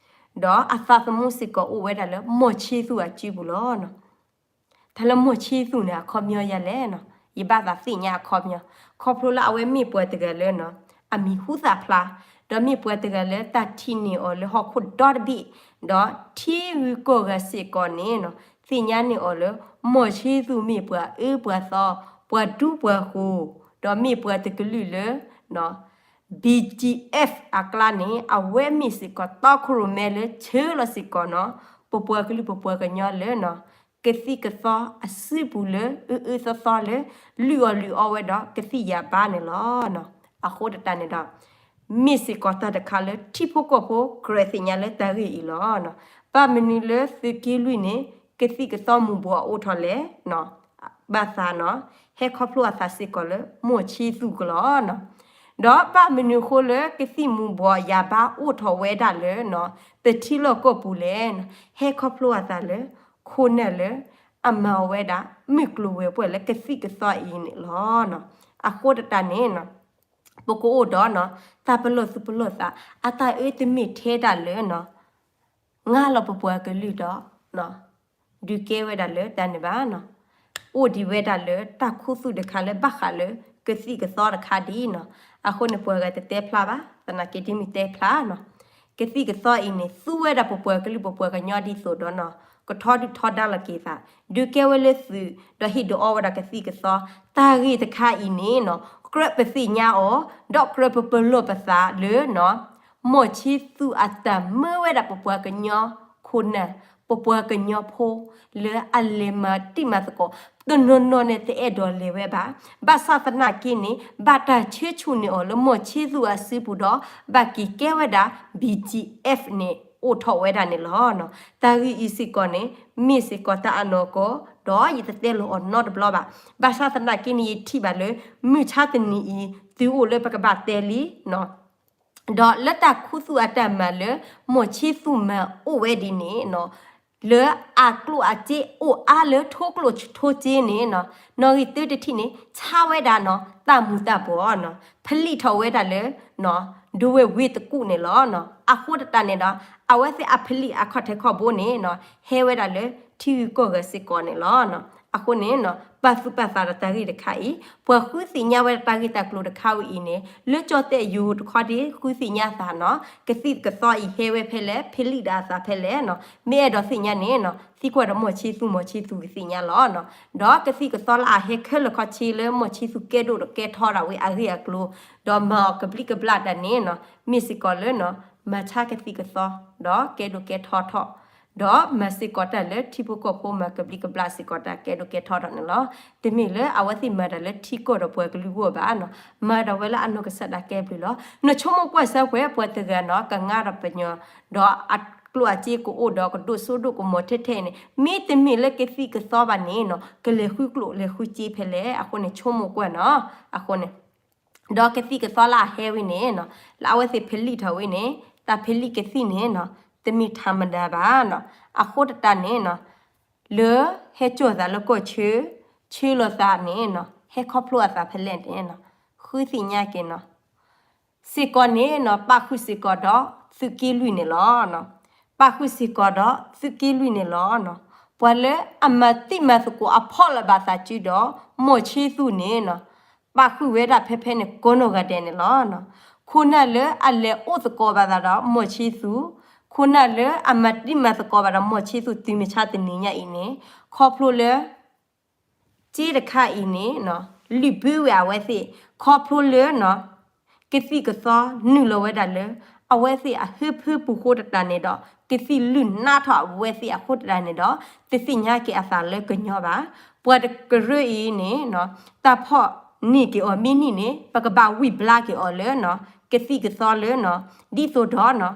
ဒီးအသးသမူစ့ၢ်ကီးအိၣ်ဝဲဒၣ်လၢမိၢ်ဆ့သူၣ်အစုပူၤလီၤ. တၢ်လၢမိၢ်ဆ့သူၣ်န့ၣ် အခီပညီယၤလဲၣ်နီၤ ယဘၣ်သးသ့ၣ်ညါအခီပညီ ခီဖျိလၢအဝဲမ့ၢ်ပှၤတဂၤလၢနီၤ အမံၤဟူသၣ်ဖျါ ဒီးမ့ၢ်ပှၤတဂၤလၢတၢ်ထံၣ်န့ၢ်အီၤလၢဟီၣ်ခိၣ်ဒီတဘ့ၣ် ဒီးထံဂုၤကီၢ်ဂၤစ့ၢ်ကီးန့ၣ်နီၤ သ့ၣ်ညါန့ၢ်အီၤလၢ မိၢ်ဆ့သူၣ်မ့ၢ်ပှၤအၢပှၤသီ ပှၤဒူပှၤဃိၤ ဒီးမ့ၢ်ပှၤတကလုာ်လၢ BGF အကျါန့ၣ် အဝဲမ့ၢ်စ့ၢ်ကီးတီခိၣ်ရိၣ်မဲလၢဆှၢလီၤစ့ၢ်ကီးနီၤ ပပှၤကလုာ်ပပှၤကညီလၢနီၤ ကသံၣ်ကသီအစုပူၤလၢအအၢအၢသီသီလၢ လုၢ်အီၣ်လုၢ်အီဝဲဒီးကသံၣ်ယၤဘါန့ၣ်လီၤ. အဃိသတးန့ၣ်ဒီး မ့ၢ်စ့ၢ်ကီးတၢ်တခါလၢထံဖိကီၢ်ဖိကြၢးသ့ၣ်ညါလၢတၢ်ဂ့ၢ်အံၤလီၤ. ဘၣ်မနုၤလၢသုးက့လွံၢ်န့ၣ် ကသံၣ်ကသီမူးဘှီးအိၣ်ထီၣ်လဲၣ် ဘၣ်သးနီၤ ဟဲခီဖျိအသးစ့ၢ်ကီးလၢမိၢ်ဆ့သူၣ်ကလီၤနီၤ. ဒီးဘၣ်မနုၤအဃိလၢကသံၣ်မူးဘှီးယၤဘါအိၣ်ထီၣ်ဝဲဒၣ်လၢနီၤ ပထံလီၢ်ကီၢ်ပူၤလဲၣ်နီၤ ဟဲခီဖျိအသးလၢ ခိၣ်နၢ်လၢအမၤအီၤဝဲဒၣ် မုၢ်ကျိၤဝဲၤကွာ်လၢကသံၣ်ကသီအံၤန့ၣ်လီၤ. အဃိသတးန့ၣ်နီၤ ပကအိၣ်ဒီးနီၤ တၢ်ပလီၢ်သူၣ်ပလီၢ်သး အတၢ်အၢတမ့ၢ်ထဲဒၣ်လၢနီၤ ငါလီၤပပှၤကလုာ်ဒီး ဒုးကဲဝဲဒၣ်လၢတၢ်န့ၣ်ဘၣ်နီၤ အိၣ်ဒံးဝဲဒၣ်လၢတၢ်ခူသူၣ်တခါလၢဘၣ်ဃးလၢကသံၣ်ကသီတခါဒ်နီၤ. အဃိန့ၣ် ပှၤဂၤတတဲဖျါဘၣ် သနာ်က့ဒ်မ့ၢ်တဲဖျါနီၤ ကသံၣ်ကသီအံၤန့ၣ် သူဝဲဒၣ်ပပှၤကလုာ်ပပှၤကညီဒ်သိးဒီးနီၤ ကထီဒုၣ်ထီဒါလီၤက့ၤသး ဒုးကဲဝဲလၢသုး ဒီးဟ့ၣ်ဒုးအီဝဲဒၣ်ကသံၣ်ကသီ တၢ်ဂ့ၢ်တခါအံၤန့ၣ်နီၤ ကြၢးပသ့ၣ်ညါအီၤ ဒီးကြၢးပပလီၢ်ပသးလၢနီၤ မိၢ်ဆ့သူၣ်အတၢ်မၢဝဲဒၣ်ပပှၤကညီခိၣ်နၢ် ပပှၤကညီဖိ လၢအလဲၤမၤတံၢ်မၤသကိး တနီၤနီၤန့ၣ်တအဲၣ်ဒိးလဲၤဝဲဘၣ်. ဘၣ်ဆၣ်သနာ်က့န့ၣ် ဘၣ်တၢ်ဆၢဆူၣ်န့ၢ်အီၤလၢမိၢ်ဆ့သူၣ်အစုပူၤဒီး ဘၣ်က့ၤကဲဝဲဒၣ် BGF န့ၣ် အိၣ်ထီၣ်ဝဲဒၣ်န့ၣ်လီၤ. တၢ်ဂ့ၢ်အံၤစ့ၢ်ကီးန့ၣ် မ့ၢ်စ့ၢ်ကီးတၢ်အနီၢ်ကီၢ် ဒီးယတတဲလီၤအီၤနီတဘျီဘၣ်. ဘၣ်ဆၣ်သနာ်က့န့ၣ် ယထံၣ်ဘၣ်လၢ မုၢ်ဆါတနံၤအံၤ တုၤအိၣ်လၢပကဘၣ်တဲလံ ဒီးလၢတၢ်ခူသူၣ်အတၢ်မၤလၢ မိၢ်ဆ့သူၣ်မၤအိၣ်ဝဲဒ်န့ၣ်နီၤ လၢအကျိၣ်အစ့အိၣ်အါလၢထိကျိၣ်ထိစ့န့ၣ်နီၤ နီၣ်ဂံၢ်တၢတထံၣ်န့ၣ် ဆါဝဲဒၣ်နီၤ တၢ်မူၤတၢ်ဘှီးနီၤ ผลิตထီၣ်ဝဲဒၣ်လၢ ဒိဝဲၢ်ဝ့ၢ်တကူၣ်န့ၣ်လီၤ. အဃိသတးန့ၣ်ဒီး အဝဲသ့ၣ်အผลิตအခီၣ်ထံးခီၣ်ဘိန့ၣ်နီၤ ဟဲဝဲဒၣ်လၢထံဂုၤကီၢ်ဂၤစ့ၢ်ကီးန့ၣ်လီၤ. အဃိန့ၣ်နီၤ ပာ်သူၣ်ပာ်သးဒီးတၢ်ဂ့ၢ်တခါအံၤ ပှၤဃုသ့ၣ်ညါဝဲဒၣ်တၢ်ဂ့ၢ်တၢ်ကျိၤတခါဝဲအံၤန့ၣ် လၢကၠီၣ်တဲၣ်ယိၤတခီဒ်ဃုသ့ၣ်ညါသးနီၤ ကသံၣ်ကသီအံၤဟဲဝဲဖဲလဲၣ် ผลิตဒီးအသးဖဲလဲၣ်နီၤ မ့ၢ်အဲၣ်ဒိးသ့ၣ်ညါန့ၣ်နီၤ သံကွၢ်ဒီးမိၢ်ဆ့သူၣ် မိၢ်ဆ့သူၣ်ကသ့ၣ်ညါလီၤနီၤ ဒီးကသံၣ်ကသီလၢအဟဲခဲလၢာ်ခီဆ့လၢမိၢ်ဆ့သူၣ်ကဲဒိၣ်ဒီးကဲထီဒၣ်ဝဲအဂ့ၢ်အကျိၤ ဒီးမၤအီၤကဘျံးကဘျၣ်တၢ်န့ၣ်နီၤ မ့ၢ်စ့ၢ်ကီးလၢနီၤ မၤဆါကသံၣ်ကသီ ဒီးကဲဒိၣ်ကဲထီထီၣ် ဒီးမၤစ့ၢ်ကီးတၢ်လၢထံဖိကီၢ်ဖိမၤကဘျံးကဘျၣ်စ့ၢ်ကီးတၢ်ကဲဒိၣ်ကဲထီဒီးန့ၣ်လီၤ. တမ့ၢ်လၢအဝဲသ့ၣ်မၤတၢ်လၢထံကီၢ်ဒီးပှၤကလုာ်ဂီၢ်ဘၣ်နီၤ, မၤဒၣ်ဝဲလၢအနီၢ်ကစၢ်ဒၣ်ကဲဘျုးလီၤ. နဆိကမိၣ်ကွၢ်စၢၤပှဲၤ ပှၤတဂၤနီၤ ကငါဒီးပညီ ဒီးအကျိၣ်အစ့ကအိၣ်ဒီးကဒိၣ်စိဒိၣ်ကမီၤထဲထဲအံၤန့ၣ် မ့တမ့ၢ်လၢကသံၣ်ကသီဘၣ်န့ၣ်နီၤ ကလဲၤဃုကျိၣ်လဲၤဃုစ့ဖဲလဲၣ်အဃိန့ၣ် ဆိကမိၣ်ကွၢ်နီၤ. အဃိန့ၣ် ဒီးကသံၣ်ကသီလၢအဟဲဝဲန့ၣ်နီၤ လၢအဝဲသ့ၣ်ဖဲလံာ်ထီၣ်ဝဲန့ၣ် တၢ်ဖဲလံာ်ကသံၣ်န့ၣ်နီၤ တမ့ၢ်ထးမဒါဘၣ်နီၤ. အဃိတတးန့ၣ်နီၤ လၢဟဲစိာ်သးလၢကီၢ်ဆၢ ဆှၢလီၤသးန့ၣ်နီၤ ဟဲခီဖျိအသးဖဲလဲၣ်န့ၣ်နီၤ ဃုသ့ၣ်ညါက့ၤနီၤ စ့ၢ်ကီးန့ၣ်နီၤ ပာ်ဃုာ်စ့ၢ်ကီးဒီးသုးက့လွံၢ်န့ၣ်လီၤ. ပာ်ဃုာ်စ့ၢ်ကီးဒီးသုးက့လွံၢ်န့ၣ်လီၤ. ပှၤလၢအမၤတံၢ်မၤသကိးအဖီလာ်ဘၣ်သးစုဒီး မီၢ်ဆ့သူၣ်န့ၣ်နီၤ ပာ်ဃုာ်ဝဲဒၣ်ဖဲဖဲန့ၣ်ကိးနီၢ်ဂၤဒဲးန့ၣ်လီၤ. ခိၣ်နၢ်လၢအလဲၤအိၣ်သကိးဘၣ်သးဒီးမီၢ်ဆ့သူၣ်, ခိၣ်နၢ်လၢအမၤတံၢ်မၤသကိးဘၣ်ဒီးမီၢ်ဆ့သူၣ် တုၤမုၢ်ဆါတနံၤညါအံၤန့ၣ် ခီဖျိလၢ စ့တခါအံၤန့ၣ်နီၤ လုၢ်ဘၢဝဲအဝဲသ့ၣ် ခီဖျိလၢနီၤ ကသံၣ်ကသီနုာ်လီၤဝဲဒၣ်လၢ အဝဲသ့ၣ်အဟၢဖၢပူၤဃိတတးန့ၣ်ဒီး ကသံၣ်လုၢ်နါထီၣ်အဝဲသ့ၣ်အဃိတတးန့ၣ်ဒီး တသ့ၣ်ညါက့ၤအသးလၢကညီဘၣ်. ပှၤတကရၢအံၤန့ၣ်နီၤ တၢ်ဖီၣ်န့ၢ်က့ၤအီၤမ့ၢ်န့ၢ်န့ၣ် ပကဘၣ်ဝံၣ်ဘျါက့ၤအီၤလၢနီၤ ကသံၣ်ကသီလၢနီၤ ဒ်သိးဒီးနီၤ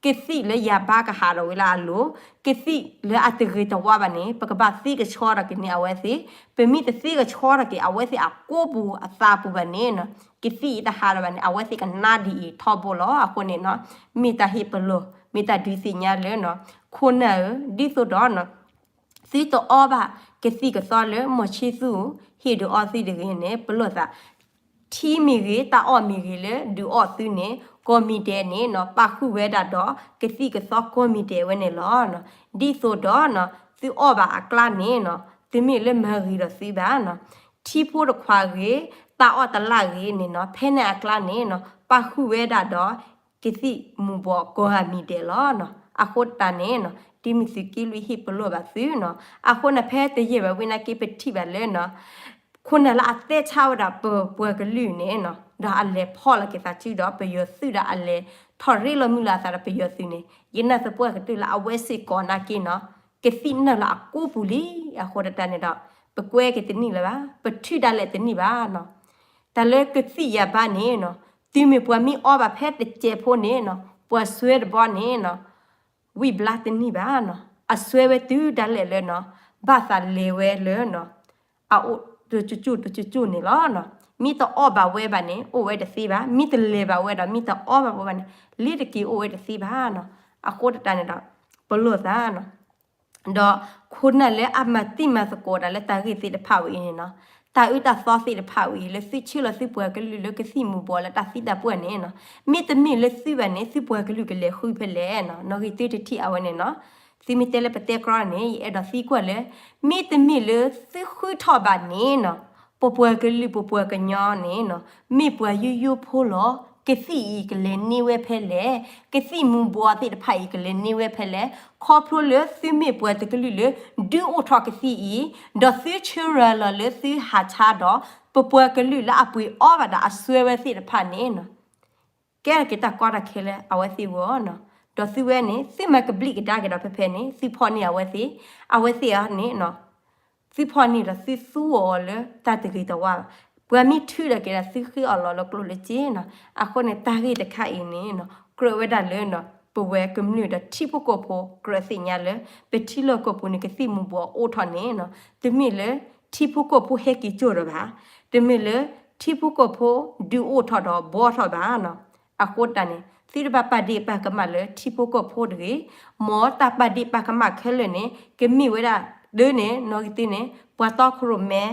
ကသံၣ်လၢယၤဘါကဟးထီၣ်ဝဲလၢအလိၤ, ကသံၣ်လၢအတဂ့ၤတဝါဘၣ်န့ၣ် ပကဘၣ်သ့ကဆှီထီၣ်က့ၤန့ၢ်အဝဲသ့ၣ်, ပမ့ၢ်တသ့ကဆှီထီၣ်က့ၤ အဝဲသ့ၣ်အကိးပူၤအသးပူၤဘၣ်န့ၣ်နီၤ ကသံၣ်အံၤတဟးထီၣ်ဘၣ်န့ၣ် အဝဲသ့ၣ်ကနါဒ်အံၤထီဘိလီၤ. အဃိန့ၣ်နီၤ မ့ၢ်တၢ်ဟ့ၣ်ပလီၢ် မ့ၢ်တၢ်ဒုးသ့ၣ်ညါလၢနီၤ ခိၣ်နၢ်ဧၢ ဒ်သိးဒီးနီၤ သုတအီဘၣ်ကသံၣ်ကသီလၢမီၢ်ဆ့သူၣ် ဟ့ၣ်ဒုးအီသုတဂ့ၤန့ၣ် ပလီၢ်သး ထံမ့ၢ်ဂ့ၤ တၢ်အီၣ်မ့ၢ်ဂ့ၤလၢဒုးအီၣ်သုန့ၣ် ကီၢ်မံၤဒဲးန့ၣ်နီၤ ပာ်ဃုာ်ဝဲဒၣ်ဒီး ကသံၣ်ကသီကီၢ်မံၤဒဲးဝဲန့ၣ်လီၤ. ဒ်သိးဒီးနီၤ သုအီၣ်ဘၣ်အကျါန့ၣ်နီၤ တမ့ၢ်လၢမၤဂ့ၤဒီးသုဘၣ်နီၤ ထံဖိတခွးဂ့ၤ တၢ်အီၣ်တလၢ်ဂ့ၤန့ၣ်နီၤ ဖဲန့ၣ်အကျါန့ၣ်နီၤ ပာ်ဃုာ်ဝဲဒၣ်ဒီး ကသံၣ်မူၤဘှီးကီၢ်မံၤဒဲးလီၤ. အဃိတၢ်န့ၣ်နီၤ ဒ်မ့ၢ်သုးက့လွံၢ်ဟ့ၣ်ပလီၢ်ဘၣ်သုနီၤ အဃိန့ၣ် ဖဲတယဲၢ်ဘၣ်ဝံၤနာ်က့ ပထံၣ်ဘၣ်လၢနီၤ ခိၣ်နၢ်လၢအတဲဆါဝဲဒၣ်ပပှၤကလုာ်န့ၣ်နီၤ ဒီးအလဲၤဖီၣ်လီၤက့ၤသးစုဒီးပယီၤသုးဒီးအလဲၤထီၣ်ရ့လိာ်မုာ်လိာ်အသးဒီးပယီၤသုးန့ၣ် ယနာ်သပှၢ်ကတၢၢ်လၢအဝဲစ့ၢ်ကီးနာ်က့နီၤ ကသံၣ်နၢ်လၢအကိးပူၤလံ. အဃိတၢ်န့ၣ်ဒီး ပကွဲက့ၤတနံၣ်လၢၤဘၣ် ပထုးဒၣ်လဲာ်တနံၣ်ဘၣ်နီၤ တၢ်လၢကသံၣ်ယၤဘါန့ၣ်နီၤ တုၤမ့ၢ်ပှၤမ့ၢ်အီဘၣ်ဖဲတစဲးဖိန့ၣ်နီၤ ပှၤစွဲတဘီန့ၣ်နီၤ ဝံၣ်ဘျါတန့ၢ်ဘၣ်နီၤ အစွဲဝဲတုၤဒၣ်လဲာ်လၢနီၤ ဘၣ်သးလဲၤဝဲလၢနီၤ အအိၣ်တကၠိၣ်တကၠိၣ်န့ၣ်လီၤ. မ့ၢ်တအီၣ်ဘၣ်ဝဲဘၣ်န့ၣ် အိၣ်ဝဲတသ့ဘၣ် မ့ၢ်တလဲၤဘၣ်ဝဲဒီး မ့ၢ်တအီဘၣ်ဝဲဘၣ်န့ၣ် လ့ၤတက့ၤအိၣ်ဝဲတသ့ဘၣ်နီၤ အဃိတၢ်န့ၣ်ဒီး ပလီၢ်သးနီၤ ဒီးခိၣ်နၢ်လၢအမၤတံၢ်မၤသကိးတၢ်လၢတၢ်ဂ့ၢ်သ့ၣ်တဖၣ်ဝဲအံၤန့ၣ်နီၤ တၢ်အၢတၢ်သီသ့ၣ်တဖၣ်ဝဲအံၤ လၢသုဆှၢလီၤသုပှၤကလုာ်လၢကသံၣ်မူၤဘှီးလၢတၢ်သံတၢ်ပှၢ်န့ၣ်နီၤ မ့တမ့ၢ်လၢသုဘၣ်န့ၣ် သုပှၤကလုာ်ကလဲၤဃုဖဲလဲၣ်နီၤ နီၣ်ဂံၢ်သုတထံၣ်အဝဲန့ၣ်နီၤ သုမ့ၢ်တဲလၢပတဲကြီန့ၣ် ယအဲၣ်ဒိးသံကွၢ်လၢ မ့တမ့ၢ်လၢသုဃုထီၣ်ဘၣ်န့ၣ်နီၤ ပပှၤကလုာ်ပပှၤကညီန့ၣ်နီၤ မ့ၢ်ပှၤယိယိဖိလီၤ ကသံၣ်အံၤကလဲၤန့ၢ်ဝဲဖဲလဲၣ် ကသံၣ်မူၤဘှီးသ့ၣ်တဖၣ်အံၤကလဲၤန့ၢ်ဝဲဖဲလဲၣ် ခီဖျိလၢသုမ့ၢ်ပှၤတကလုာ်လၢ ဒုးအိၣ်ထီၣ်ကသံၣ်အံၤ ဒီးသုဆၢရၤလီၤလၢသုဟးဆါဒီး ပပှၤကလုာ်လၢအပှ့ၤအီဘၣ်ဒီးအစွဲဝဲသ့ၣ်တဖၣ်န့ၣ်နီၤ ကဲထီၣ်က့ၤတၢ်ကီတၢ်ခဲလၢအဝဲသ့ၣ်ဂီၢ်နီၤ ဒီးသုဝဲန့ၣ် သုမၤကဘျံးကဒါက့ၤဒီးဖဲဖဲန့ၣ် သုဖီၣ်န့ၢ်အဝဲသ့ၣ် အဝဲသ့ၣ်အန့ၣ်နီၤ သုဖီၣ်န့ၢ်ဒီးသုသူအီၤလၢတၢ်တဂ့ၤတဝါဘၣ် ပှၤမ့ၢ်ထုးဒီးက့ၤဒီးသုဃ့အီၤလီၤလၢကျိၣ်လၢစ့နီၤ အဃိန့ၣ် တၢ်ဂ့ၢ်တခါအံၤန့ၣ်နီၤ ကြၢးဝဲဒၣ်လၢနီၤ ပဝဲကမျၢၢ်ဒီးထံဖိကီၢ်ဖိ ကြၢးသ့ၣ်ညါလၢ ပထံလီၢ်ကီၢ်ပူၤန့ၣ် ကသံၣ်မူၤဘှီးအိၣ်ထီၣ်န့ၣ်နီၤ တမ့ၢ်လၢထံဖိကီၢ်ဖိဟဲက့ၤကၠိၢ်ဒီးဘၣ် တမ့ၢ်လၢထံဖိကီၢ်ဖိဒုးအိၣ်ထီၣ်ဒီးဘှီထီၣ်ဘၣ်နီၤ အဃိတၢ်န့ၣ် သုတဘၣ်ပာ်ဒ့ၣ်ပာ်ကမၣ်လၢထံဖိကီၢ်ဖိတဂ့ၤ, မ်တၢ်ပာ်ဒ့ၣ်ပာ်ကမၣ်ခဲလၢာ်န့ၣ် ကမ့ၢ်ဝဲဒၣ်ဒ်န့ၣ် နီၣ်ဂံၢ်သုန့ၣ် ပှၤတီခိၣ်ရိၣ်မဲ,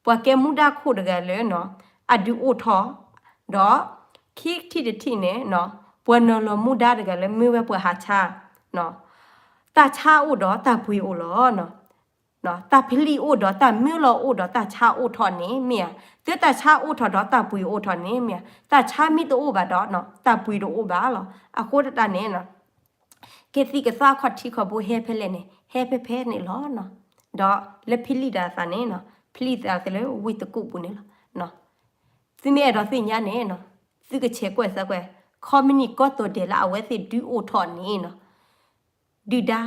ပှၤကဲမူဒါခိၣ်တဂၤလၢနီၤ အဒုးအိၣ်ထီၣ်, ဒီးခံထံၣ်တထံၣ်န့ၣ်နီၤ ပှၤနီၤလီၤမူဒါတဂၤလၢမ့ၢ်ဝဲပှၤဟးဆါ, တၢ်ဆါအိၣ်ဒီးတၢ်ပှ့ၤအိၣ်လီၤ. တၢ်ဖျံးအိၣ်ဒီးတၢ်မၢလီၤအိၣ်ဒီးတၢ်ဆါအိၣ်ထီၣ်န့ၣ်မ့ၢ်ဧါ, သုတၢ်ဆါအိၣ်ထီၣ်ဒီးတၢ်ပှ့ၤအိၣ်ထီၣ်န့ၣ်မ့ၢ်ဧါ, တၢ်ဆါမ့ၢ်တအိၣ်ဘၣ်ဒီး တၢ်ပှ့ၤတအိၣ်ဘၣ်လီၤ. အဃိတၢ်န့ၣ် ကသံၣ်ကသီခီၣ်ထံးခီၣ်ဘိဟဲဖဲလဲၣ်န့ၣ် ဟဲဖဲဖဲန့ၣ်လီၤ. ဒီးလၢဖံလံၣ်တၢ်သးန့ၣ် ဖံလံၣ်သးလၢဝ့ၢ်တကူၣ်ပူၤန့ၣ်လီၤ. သုမ့ၢ်အဲၣ်ဒိးသ့ၣ်ညါန့ၣ် သုကဆဲးကွၢ်စၢၤကွၢ် ခီမနံၣ်ကီၢ်တိၤဒဲးလၢအဝဲသ့ၣ်ဒုးအိၣ်ထီၣ်န့ၣ် ဒုၣ်ဒါ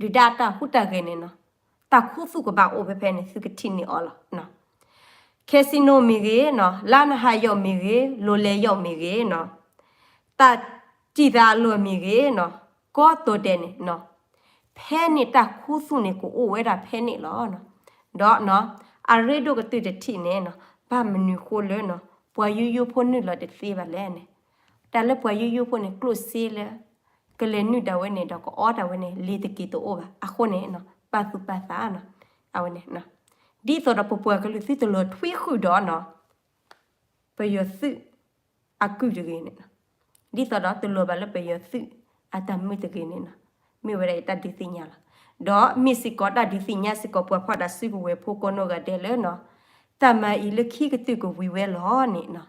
ဒုၣ်ဒါအတၢ်ဟူးတၢ်ဂဲၤန့ၣ်နီၤ, တၢ်ခူသူၣ်ကဘၣ်အိၣ်ဖဲဖဲန့ၣ် သုကထံၣ်န့ၢ်အီၤလီၤ. casino မ့ၢ်ဂ့ၤနီၤ, လါနဟးယီၣ်မ့ၢ်ဂ့ၤ, လိၤလဲၤယီၣ်မ့ၢ်ဂ့ၤနီၤ, တၢ်စံၣ်သးအလီၢ်မ့ၢ်ဂ့ၤနီၤ, ကိးတိၤဒဲးန့ၣ်နီၤ, ဖဲန့ၣ်တၢ်ခူသူၣ်န့ၣ်ကအိၣ်ဝဲဒၣ်ဖဲန့ၣ်လီၤ. ဒီး အရ့ဒိၣ်ကတၢၢ်တထံၣ်န့ၣ်နီၤ, ဘၣ်မနုၤဃိလၢနီၤ, ပှၤယိယိဖိနုာ်လီၤတသ့ဘၣ်လဲၣ်န့ၣ်, တၢ်လၢပှၤယိယိဖိန့ၣ် ကျိၣ်စ့လၢ ကလဲၤနုာ်ဒၣ်ဝဲန့ၣ် ဒီးကအီဒၣ်ဝဲန့ၣ် လ့ၤတက့ၤတအိၣ်ဘၣ်. အဃိန့ၣ် ပာ်သူၣ်ပာ်သးနီၤ, အဝဲန့ၣ် ဒ်သိးဒီးပပှၤကလုာ်သုတလီၤထွံဃုာ်ဒီးနီၤ ပယီၤသုးအကုၢ်တဂ့ၤန့ၣ်, ဒ်သိးဒီးတလီၤဘၣ်လၢပယီၤသုးအတၢ်မုာ်တဂ့ၤန့ၣ်နီၤ, မ့ၢ်ဝဲဒၣ်ယတၢ်ဒုးသ့ၣ်ညါလီၤ. ဒီးမ့ၢ်စ့ၢ်ကီးတၢ်ဒုးသ့ၣ်ညါစ့ၢ်ကီး ပှၤဖီၣ်တၢ်စုကဝဲၤဖိကိးနီၢ်ဂၤဒဲးလၢနီၤ, တၢ်မၤအံၤလၢခံကတၢၢ်ကဝံၤဝဲလီၤန့ၣ်နီၤ,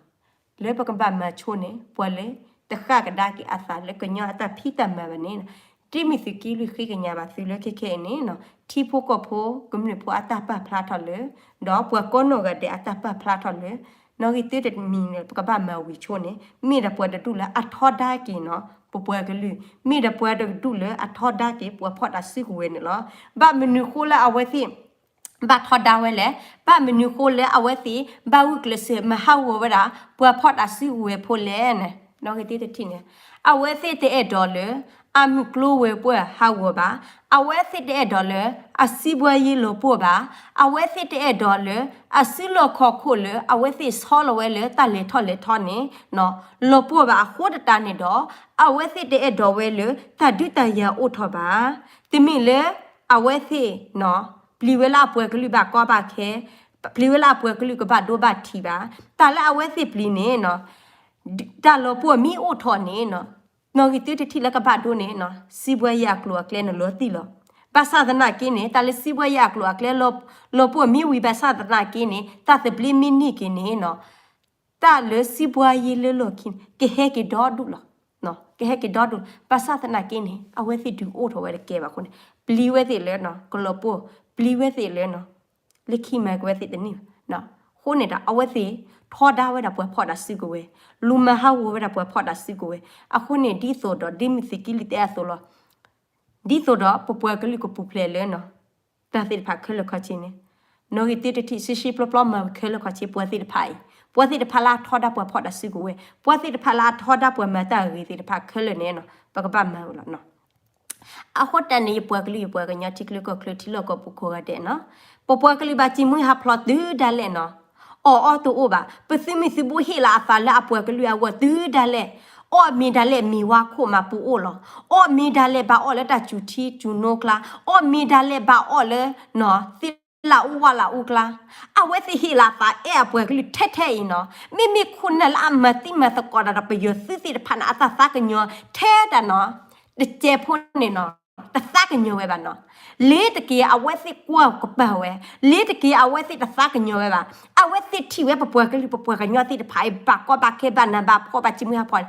လၢပကဘၣ်မၤဆိန့ၣ် ပှၤလၢတဃၣ်ကဒါက့ၤအသးလၢကညီအတၢ်ဖံးတၢ်မၤဘၣ်န့ၣ်နီၤ, ဒ်မ့ၢ်သုးက့လွံၢ်ဃ့ကညးဘၣ်သုလၢခဲခဲအံၤန့ၣ်နီၤ, ထံဖိကီၢ်ဖိကမျၢၢ်ဖိအတၢ်ပာ်ဖျါထီၣ်လၢ ဒီးပှၤကိးနီၢ်ဂၤဒဲးအတၢ်ပာ်ဖျါထီၣ်လၢ နီၣ်ဂံၢ်တၢတမံၤန့ၣ် ပကဘၣ်မၤဝံၤဆိန့ၣ် မ့ၢ်ဒၣ်ပှၤတဒူၣ်လၢအထီဒါက့ၤနီၤ ပပှၤကလုာ်, မ့ၢ်ဒၣ်ပှၤတဒူၣ်လၢအထီဒါက့ၤ ပှၤဖီၣ်တၢ်စုကဝဲၤန့ၣ်လီၤ. ဘၣ်မနုၤဃိလၢအဝဲသ့ၣ် ဘၣ်ထီဒါဝဲလဲၣ်, ဘၣ်မနုၤဃိလၢအဝဲသ့ၣ် ဘၣ်ဂုာ်ကျဲးစၢးမၤဟးဂီၤဝဲဒၣ် ပှၤဖီၣ်တၢ်စုကဝဲၤဖိလဲၣ်န့ၣ်, နီၣ်ဂံၢ်တၢတထံၣ်န့ၣ်, အဝဲသ့ၣ်တအဲၣ်ဒိးလၢ အမုၢ်ကျိၤဝဲၤကွာ်ဟးဂီၤဘၣ်, အဝဲသ့ၣ်တအဲၣ်ဒိးလၢ အစုဘှါယ့လီၤပှီၢ်ဘၣ်, အဝဲသ့ၣ်တအဲၣ်ဒိးလၢ အစုလီၢ်ခီၣ်ခိၣ်လၢ အဝဲသ့ၣ်ဆီလီၤဝဲလၢတၢ်လဲၤထီၣ်လဲၤထီန့ၣ် လီၤပှီၢ်ဘၣ်အဃိသတးန့ၣ်ဒီး အဝဲသ့ၣ်တအဲၣ်ဒိးဝဲလၢတၢ်ဒုးတၢ်ယၤအိၣ်ထီၣ်ဘၣ်. တမ့ၢ်လၢ အဝဲသ့ၣ် ပျံၤဝဲလၢအပှၤကလုာ်ဘၣ်ကီဘၣ်ခဲ, ပျံၤဝဲလၢအပှၤကလုာ်ကဘၣ်ဒိဘၣ်ထံးဘၣ်. တၢ်လၢအဝဲသ့ၣ်ပျံၤန့ၣ် တၢ်လီၤပှီၢ်မ့ၢ်အိၣ်ထီၣ်န့ၣ် နီၣ်ဂံၢ်တၢတထံၣ်လၢကဘၣ်ဒိန့ၣ် စံးဘှါယဲအကျိၤအကျဲန့ၣ်လီၤတံၢ်လီၤ. ဘၣ်ဆၣ်သနာ်က့န့ၣ် တၢ်လၢစံးဘှါယဲအကျိၤအကျဲ လီၤပှီၢ်မ့ၢ်ဝံၤဘၣ်ဆၣ်သနာ်က့န့ၣ် တၢ်သဘျ့မ့ၢ်န့ၢ်က့ၤန့ၣ် တၢ်လၢစံးဘှါယ့လၢလီၢ်ခံန့ၣ် ကဟဲက့ၤဒီဒူၣ်လီၤ. ကဟဲက့ၤဒီဒူၣ် ဘၣ်ဆၣ်သနာ်က့န့ၣ် အဝဲသ့ၣ်ဒုးအိၣ်ထီၣ်ဝဲတကဲဘၣ်အဃိန့ၣ် ပျံၤဝဲသ့ၣ်လၢ ကလီၤပှီၢ် ပျံၤဝဲသ့ၣ်လၢ လၢခံမၤက့ၤဝဲသ့ၣ်တန့ၢ်ဘၣ်. အဃိန့ၣ်ဒီး အဝဲသ့ၣ်ထီဒါဝဲဒၣ်ပှၤဖီၣ်တၢ်စုကဝဲၤ, လူၤမၤဟးဂီၤဝဲဒၣ်ပှၤဖီၣ်တၢ်စုကဝဲၤ. အဃိန့ၣ် ဒ်သိးဒီး ဒ်မ့ၢ်သုးက့လွံၢ်တဲအသိးလီၤ. ဒ်သိးဒီးပပှၤကလုာ်ကပူၤဖျဲးလၢ တၢ်သ့ၣ်တဖၣ်ခဲလၢာ်ခဲဆ့န့ၣ်, နီၣ်ဂံၢ်တၢတထံၣ် ရှဲရှဲပျီပျီမၤခဲလၢာ်ခဲဆ့ ပှၤသ့ၣ်တဖၣ်အံၤ, ပှၤသ့ၣ်တဖၣ်လၢအထီဒါပှၤဖီၣ်တၢ်စုကဝဲၤ, ပှၤသ့ၣ်တဖၣ်လၢအထီဒါပှၤမၤတၢ်အဂ့ၤသ့ၣ်တဖၣ်ခဲလၢာ်န့ၣ် ပကဘၣ်မၤဝဲလီၤ. အဃိတၢ်န့ၣ် ယပှၤကလုာ်ယပှၤကညီထံချၢကီၢ်ချၢထံလီၢ်ကီၢ်ပူၤကိးဂၤဒဲးနီၤ, ပပှၤကလုာ်ဘၣ်စံးမုၢ်ဟးဖျိးတုၤဒၣ်လဲာ်နီၤ, အီၣ်အီတအိၣ်ဘၣ်, ပသုးမုၢ်သုးဘိဟ့ၣ်လီၤအသးလၢအပှၤကလုာ်အဂီၢ်တုၤဒၣ်လဲာ်, အီၣ်မ့ၤဒၣ်လဲာ်မ့ၤဝါခိၣ်မးပူၤအိၣ်လီၤ, အီၣ်မ့ၤဒၣ်လဲာ်ဘၣ်အီၣ်လၢတၢ်စူၤထံစူၤနိကျါ, အီၣ်မ့ၤဒၣ်လဲာ်ဘၣ်အီၣ်လၢ သ့ၣ်လၣ်အူဝၣ်လၣ်အူကျါ, အဝဲသ့ၣ်ဟ့ၣ်လီၤအသးအဲၣ်အပှၤကလုာ်ထဲထဲအံၤနီၤ, မ့မ့ၢ်ခိၣ်နၢ်လၢအမၤသံမၤသကိးတၢ်ဒီးပယီၤသုးသ့ၣ်တဖၣ်န့ၣ် အတၢ်သးကညီၤထဲတၢ်နီၤ, တစဲးဖိန့ၣ်နီၤ, တသးကညီၤဝဲဘၣ်နီၤ, လ့ၤတက့ၤအဝဲသ့ၣ်ကွၢ်ကပၤဝဲ, လ့ၤတက့ၤအဝဲသ့ၣ်တသးကညီၤဝဲဘၣ်, အဝဲသ့ၣ်ထံၣ်ဝဲပပှၤကလုာ်ပပှၤကညီသ့ၣ်တဖၣ်အံၤ ဘၣ်ကီဘၣ်ခဲဘၣ်နးဘၣ်ဖှီၣ်ဘၣ်စံးမုၢ်ဟးဖျိး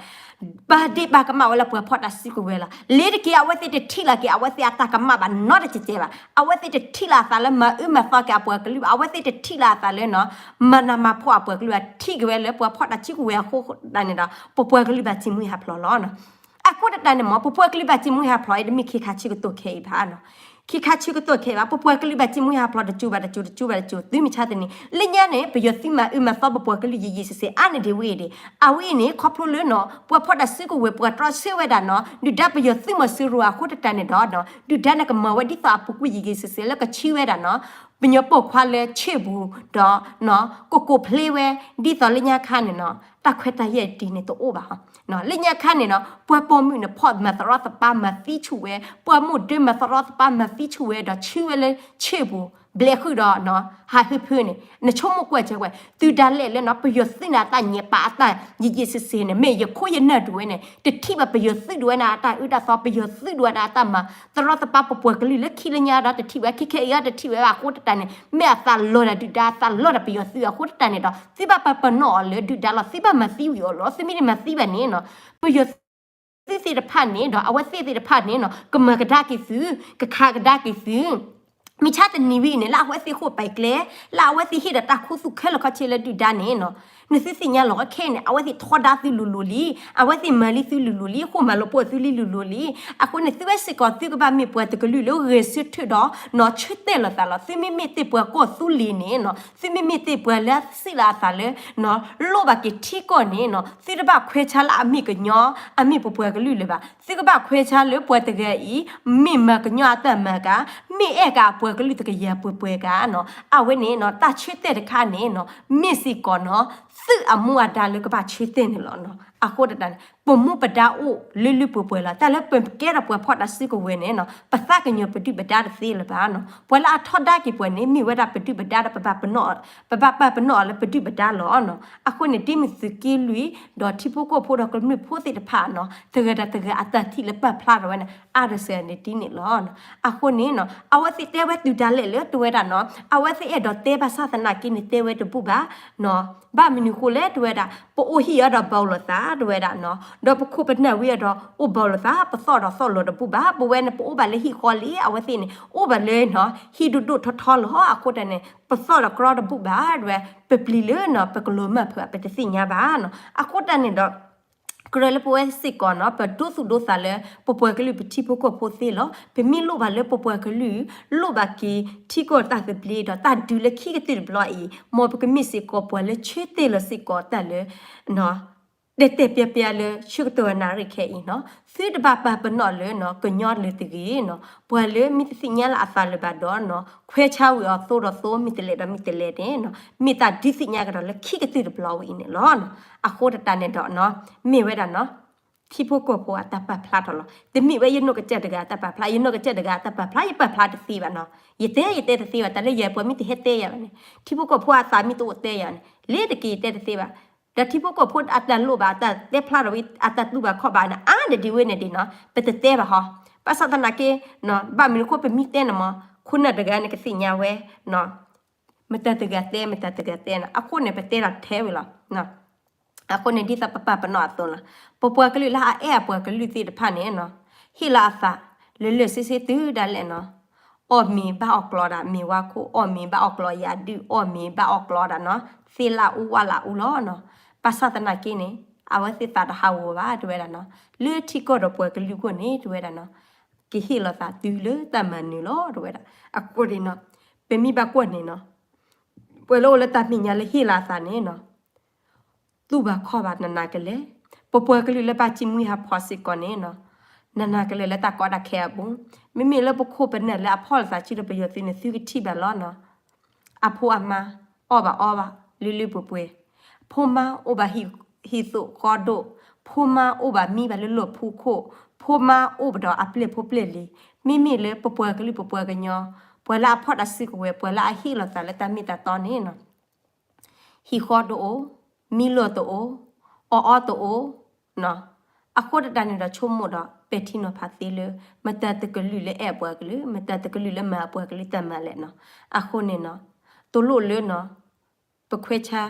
ဘၣ်ဒ့ၣ်ဘၣ်ကမၣ်ဝဲလၢပှၤဖီၣ်တၢ်စုကဝဲၤလီၤ. လ့ၤတက့ၤအဝဲသ့ၣ်တထံၣ်လီၤက့ၤအဝဲသ့ၣ်အတၢ်ကမၣ်ဘၣ်နီတစဲးစဲးဘၣ်, အဝဲသ့ၣ်တထံၣ်လီၤအသးလၢမၤအၢမၤသီက့ၤအပှၤကလုာ်ဘၣ်, အဝဲသ့ၣ်တထံၣ်လီၤအသးလၢနီၤ, မၤနးမၤဖှီၣ်အပှၤကလုာ်ဘၣ်, ထံၣ်က့ၤဝဲလၢပှၤဖီၣ်တၢ်စုကဝဲၤအဃိသတးန့ၣ်ဒီး ပပှၤကလုာ်ဘၣ်စံးမုၢ်ဟးဖျိးလီၤ. အဃိသတးန့ၣ်မ့ၢ် ပပှၤကလုာ်ဘၣ်စံးမုၢ်ဟးဖျိးအံၤ တမ့ၢ်ခံခါဆံကတိၤခဲအံၤဘၣ်နီၤ, ခံခါဆံကတိၤခဲအံၤဘၣ်, ပပှၤကလုာ်ဘၣ်စံးမုၢ်ဟးဖျိးတစိၤဘၣ်တစိၤ တစိၤဘၣ်တစိၤ သုမ့ၢ်ဆါတနံၤ လၢညါန့ၣ် ပယီၤသုးမၤအၢမၤသီပပှၤကလုာ်ယံာ်ယံာ်စဲးစဲးအါန့ၢ်ဒံးဝဲအံၤဒံး, အဝဲအံၤန့ၣ် ခီဖျိလၢနီၤ ပှၤဖီၣ်တၢ်စုကဝဲၤ ပှၤတြီဆၢဝဲဒၣ်နီၤ ဒုၣ်ဒါပယီၤသုးမီၤစိရိၤအဃိသတးန့ၣ်ဒီး ဒုၣ်ဒါန့ၣ်ကမၤဝဲဒ်သိးအပူၤကွံာ်ယံာ်ယံာ်စဲးစဲးလၢကဆှံဝဲဒၣ်နီၤ ပညီပိာ်ခွါလၢဆ့ၣ်ပူၤဒီး ကိၢ်ကိၢ်ဖျ့ဝဲ ဒ်သိးလၢညါခါန့ၣ်နီၤ တၢ်ခွဲးတၢ်ယာ်ဒ်န့ၣ်တအိၣ်ဘၣ်. လၢညါခါန့ၣ်နီၤ ပှၤပိာ်မုၣ်န့ၣ်ဖီၣ်မၤသရီသပါမၤသံဆူၣ်ဝဲ, ပှၤမိၢ်ဒၢမၤသရီသပါမၤသံဆူၣ်ဝဲဒီးဆှံဝဲလၢဆ့ၣ်ပူၤ ဘျဲးဃုာ်ဒီး ဟးဟုဖၢန့ၣ် နဆိကမိၣ်ကွၢ်ကဲဝဲ တုၤဒၣ်လဲာ်လၢနီၤ ပယီၤသုးန့ၣ်အတၢ်ညဲးပာ်အတၢ်ယံာ်ယံာ်စဲးစဲးန့ၣ် မ့ၢ်ယခိၣ်ယနၢ်ဒုးဝဲန့ၣ် တထံၣ်ဘၣ်ပယီၤသုးဒုးဝဲန့ၣ်အတၢ်အုၣ်တၢ်သီ ပယီၤသုးဒုးဝဲန့ၣ်အတၢ်မၤ သရီသပါပပှၤကလုာ်လၢခံလၢညါဒီးတထံၣ်ဝဲ ခဲခဲအံၤတထံၣ်ဝဲဘၣ်အဃိသတးန့ၣ် မ့ၢ်အသးလီၤဒၣ်ဒုၣ်ဒါ အသးလီၤဒၣ်ပယီၤသုးအဃိသတးန့ၣ်ဒီး သုဘၣ်ပပနီၣ်အီၤလၢဒုၣ်ဒါလီၤ သုဘၣ်မၤသံဝံၤအီၤလီၤ သုမ့ၢ်တမၤသံဘၣ်န့ၣ်နီၤ ပယီၤသုးသ့ၣ်တဖၣ်န့ၣ်ဒီး အဝဲသ့ၣ်သ့ၣ်တဖၣ်န့ၣ်နီၤ ကမၤကဒါက့ၤသု ကခးကဒါက့ၤသု မ့ၢ်ဆါတနံၤဝံၤအံၤန့ၣ် လၢအဝဲသ့ၣ်အိၣ်ပဲၤကျဲ လၢအဝဲသ့ၣ်ဟ့ၣ်ဒီးတၢ်ခူသူၣ်ခဲလၢာ်ခဲဆ့လၢဒုၣ်ဒါန့ၣ်နီၤ နသုသ့ၣ်ညါလီၤ ခဲအံၤန့ၣ် အဝဲသ့ၣ်ထီဒါသုလိၤလိၤလံ, အဝဲသ့ၣ်မၤလံသုလိၤလိၤလံ, ဃိမၤလီၤပှီၢ်သုလံလိၤလိၤလံ. အဃိန့ၣ် သုဝဲစ့ၢ်ကီး သုကဘၣ်မ့ၢ်ပှၤတကလုာ်လၢဂဲၤဆၢထၢၣ်ဒီး နီၢ်ဆၢတဲာ်လိာ်သးလီၤ. သုမ့မ့ၢ်တ့ၢ်ပှၤကီၢ်သူလ့ၤန့ၣ်နီၤ, သုမ့မ့ၢ်တ့ၢ်ပှၤလၢအစံးလီၤအသးလၢ လိၣ်ဘၣ်က့ၤထံကီၢ်န့ၣ်နီၤ, သုတဘၣ်ခွဲးဆါလၢအမ့ၢ်ကညီ အမ့ၢ်ပပှၤကလုာ်လၢၤဘၣ်. သုကဘၣ်ခွဲးဆါလၢပှၤတဂၤအံၤ မ့ၢ်မၤကညီအတၢ်မၤကါ, မ့ၢ်အဲၣ်က့ၤအပှၤကလုာ်တကယၤပှဲၤပှဲၤကါနီၤ. အဝဲန့ၣ်နီၤ တၢ်ဆၢတဲာ်တခါန့ၣ်နီၤ မ့ၢ်စ့ၢ်ကီးနီၤ သုးအမူအဒါလၢကဘၣ်ဆၢတဲာ်န့ၣ်လီၤနီၤ. အဃိတၢ်န့ၣ် ပမူပဒါအိၣ်လၢလၢပှဲၤပှဲၤလီၤ. တၢ်လၢပကဲထီၣ်ပှၤဖီၣ်တၢ်စုကဝဲၤန့ၣ်နီၤ ပသးကညီၤပဒုၣ်ပဒါတသ့လၢၤဘၣ်နီၤ. ပှၤလၢအထီဒါက့ၤပှၤန့ၣ် မ့ၢ်ဝဲဒၣ်ပဒုၣ်ပဒါဒီး ပဘၣ်ပာ်ပနီၣ်အီၤလၢပဒုၣ်ပဒါလီၤနီၤ. အဃိန့ၣ် ဒ်မုၢ်သုးက့လွံၢ် ဒီးထံဖိကီၢ်ဖိဒီးကမျၢၢ်ဖိသ့ၣ်တဖၣ်နီၤ တဂၤဒီးတဂၤအတၢ်ထံၣ်လၢပာ်ဖျါထီၣ်ဝဲန့ၣ် အါတစှၤန့ၣ်ဒ်န့ၣ်လီၤနီၤ. အဃိန့ၣ်နီၤ အဝဲသ့ၣ်တဲဝဲတုၤဒၣ်လဲာ်လၢတဝဲဒၣ်နီၤ အဝဲသ့ၣ်အဲၣ်ဒိးတဲဘၣ်ဆၣ်သနာ်က့န့ၣ် တဲဝဲတဘူၣ်ဘၣ်နီၤ. ဘၣ်မနုၤဃိလဲၣ်တဝဲဒၣ် ပအိၣ်ဟံၣ်အီၤဒီးဘီလိာ်သးတဝဲဒၣ်နီၤ, ဒီးပခိၣ်ပနၢ်ဝံၤအီၤဒီးအိၣ်ဘီလိာ်သး, ပသီၣ်ဒီးသီၣ်လိာ်တဘူၣ်ဘၣ်. ပဝဲန့ၣ် ပအိၣ်ဘၣ်လၢဟံၣ်ဃီလံ, အဝဲသ့ၣ်န့ၣ် အိၣ်ဘၣ်လၢနီၤ ဟံၣ်ဒိၣ်ဒိၣ်ထီထီလီၤ. အဃိတၢ်န့ၣ် ပသီၣ်ဒီးကြီတဘူၣ်ဘၣ်တဝဲ, ပပျံၤလၢနီၤ ပကလီၤမၢ်ဖုး ပတသ့ၣ်ညါဘၣ်နီၤ. အဃိတၢ်န့ၣ်ဒီး ကြၢးလၢပဝဲစ့ၢ်ကီးနီၤ ပဒိသူၣ်ဒိသးလၢ ပပှၤကလုာ်ပထံဖိကီၢ်ဖိသ့လီၤ. ပမ့ၢ်လိၣ်ဘၣ်လၢပပှၤကလုာ် လိၣ်ဘၣ်က့ၤထံကီၢ်တၢ်သဘျ့ဒီးတၢ်ဒုးလၢခံကတၢၢ်တဘျီအံၤ မ်ပကမ့ၢ်စ့ၢ်ကီးပှၤလၢဆၢတဲာ်လီၤစ့ၢ်ကီးတၢ်လၢ တဲတဲပျဲပျဲလၢဆၢကတီၢ်နၣ်ရံၣ်ခဲအံၤနီၤ, သုတဘၣ်ပာ်ပနီၣ်လၢနီၤ ကညီလၢၤတဂ့ၤနီၤ, ပှၤလၢမ့ၢ်တသ့ၣ်ညါလၢအသးလၢၤဘၣ်ဒီးနီၤ ခွဲးဆါဝံၤအီၤသိဒီးသိ မ့ၢ်တလဲၤဒီးမ့ၢ်တလဲၤန့ၣ်နီၤ, မ့ၢ်တၢ်ဒုးသ့ၣ်ညါကဒီးလၢခံကတၢၢ်တဘျီဝဲအံၤန့ၣ်လီၤ. အဃိတၢ်န့ၣ်ဒီးနီၤ မ့ၢ်ဝဲဒၣ်နီၤ ထံဖိကီၢ်ဖိအတၢ်ပာ်ဖျါထီၣ်လီၤ. တမ့ၢ်ဝဲယနီၢ်ကစၢ်တဂၤအတၢ်ပာ်ဖျါ, ယနီၢ်ကစၢ်တဂၤအတၢ်ပာ်ဖျါ ယပာ်ဖျါတသ့ဘၣ်နီၤ, ယတဲယတဲတသ့ဘၣ်, တၢ်လၢယပှၤမ့ၢ်တဟဲတဲယၤဘၣ်န့ၣ် ထံဖိကီၢ်ဖိအသးမ့ၢ်တအိၣ်တဲယၤန့ၣ် လၢတက့ၤယတဲတသ့ဘၣ်. ဒီးထံဖိကီၢ်ဖိအတၢ်လိၣ်ဘၣ် အတၢ်တဲဖျါထီၣ်ဝံၤ အတၢ်တူၢ်ဘၣ်ခီၣ်ဘၣ်န့ၣ် အါန့ၢ်ဒံးဝဲန့ၣ်ဒံးနီၤ ပတတဲဘၣ်ဟီ, ဘၣ်ဆၣ်သနာ်က့ ဘၣ်မနုၤအဃိပမ့ၢ်တဲန့ၣ်မး ခိၣ်နၢ်တဂၤန့ၣ်ကသ့ၣ်ညါဝဲ မတၤတဂၤတဲ မတၤတဂၤတဲနီၤ, အဃိန့ၣ် ပတဲဒၣ်ထဲဝဲလီၤ. အဃိန့ၣ် ဒ်သိးပပာ်ပနီၣ်အသိးလီၤ. ပပှၤကလုာ်လၢအအဲၣ်အပှၤကလုာ်သ့ၣ်တဖၣ်န့ၣ်နီၤ ဟ့ၣ်လီၤအသး လၢလၢာ်ဆ့ဆ့တုၤဒၣ်လဲာ်နီၤ, အီၣ်မ့ၤဘၣ်အီၣ်ကျီဒၣ် မ့ၤဝါခိၣ်, အီၣ်မ့ၤဘၣ်အီၣ်ကျီယၤဒုၣ်, အီၣ်မ့ၤဘၣ်အီၣ်ကျီဒၣ်နီၤ, သ့လၢအူဝဲလၢအူလီၤနီၤ. ဘၣ်ဆၣ်သနာ်က့န့ၣ် အဝဲသ့ၣ်သးတဟးဂီၤဘၣ် တဝဲဒၣ်နီၤ, လၢထံကီၢ်ဒီးပှၤကလုာ်အဂီၢ်န့ၣ် တဝဲဒၣ်နီၤ ကဟ့ၣ်လီၤသးတုၤလၢတၢ်မၤနၢၤလီၤ တဝဲဒၣ်. အဃိန့ၣ်နီၤ ပမ့ၢ်ဘၣ်ကွၢ်န့ၣ်နီၤ ပှၤလၢအိၣ်လၢတၢ်မဲာ်ညါလၢဟ့ၣ်လီၤအသးန့ၣ်နီၤ တူၢ်ဘၣ်ခီၣ်ဘၣ်နးနးကလဲာ်, ပပှၤကလုာ်လၢဘၣ်ဃ့ၢ်မှံဟးဖျိးစ့ၢ်ကီးန့ၣ်နီၤ နးနးကလဲာ်လၢတၢ်ကီတၢ်ခဲအပူၤ, မ့မ့ၢ်လၢပခိၣ်ပနၢ်လၢအဖီၣ်လိာ်သးစုဒီးပယီၤသုးန့ၣ် သုကထံၣ်ဘၣ်လီၤနီၤ. အဖိအမါ အီၣ်ဘၣ်အီဘၣ် လၢလၢပှဲၤပှဲၤ, ဖိမါအိၣ်ဘၣ်ဟံၣ်သိၣ်ဃီဒိၣ်, ဖိမါအိၣ်ဘၣ်မံဘၣ်လၢလီၢ်ဖူခိၣ်, ဖိမါအိၣ်ဘၣ်ဒီးအပျဲၢ်ဖိပျဲၢ်လံၤ, မ့မ့ၢ်လၢပပှၤကလုာ်ပပှၤကညီ ပှၤလၢအဖီၣ်တၢ်စုကဝဲၤ ပှၤလၢအဟ့ၣ်လီၤသးလၢတၢ်မ့ၢ်တၢ်တီန့ၣ်နီၤ ဟံၣ်ဃီတအိၣ်, မံလီၢ်တအိၣ်, အီၣ်အီတအိၣ်, အဃိတၢ်န့ၣ်ဒီး ဆိကမိၣ်ဒီးပဲာ်ထံနီၤဖးသ့လၢ မတၤတကလုာ်လၢအဲၣ်အပှၤကလုာ်, မတၤတကလုာ်လၢမၤအပှၤကလုာ်တၢ်မၤလဲၣ်နီၤ. အဃိန့ၣ်နီၤ တလိၣ်လၢနီၤ ပခွဲးဆါ,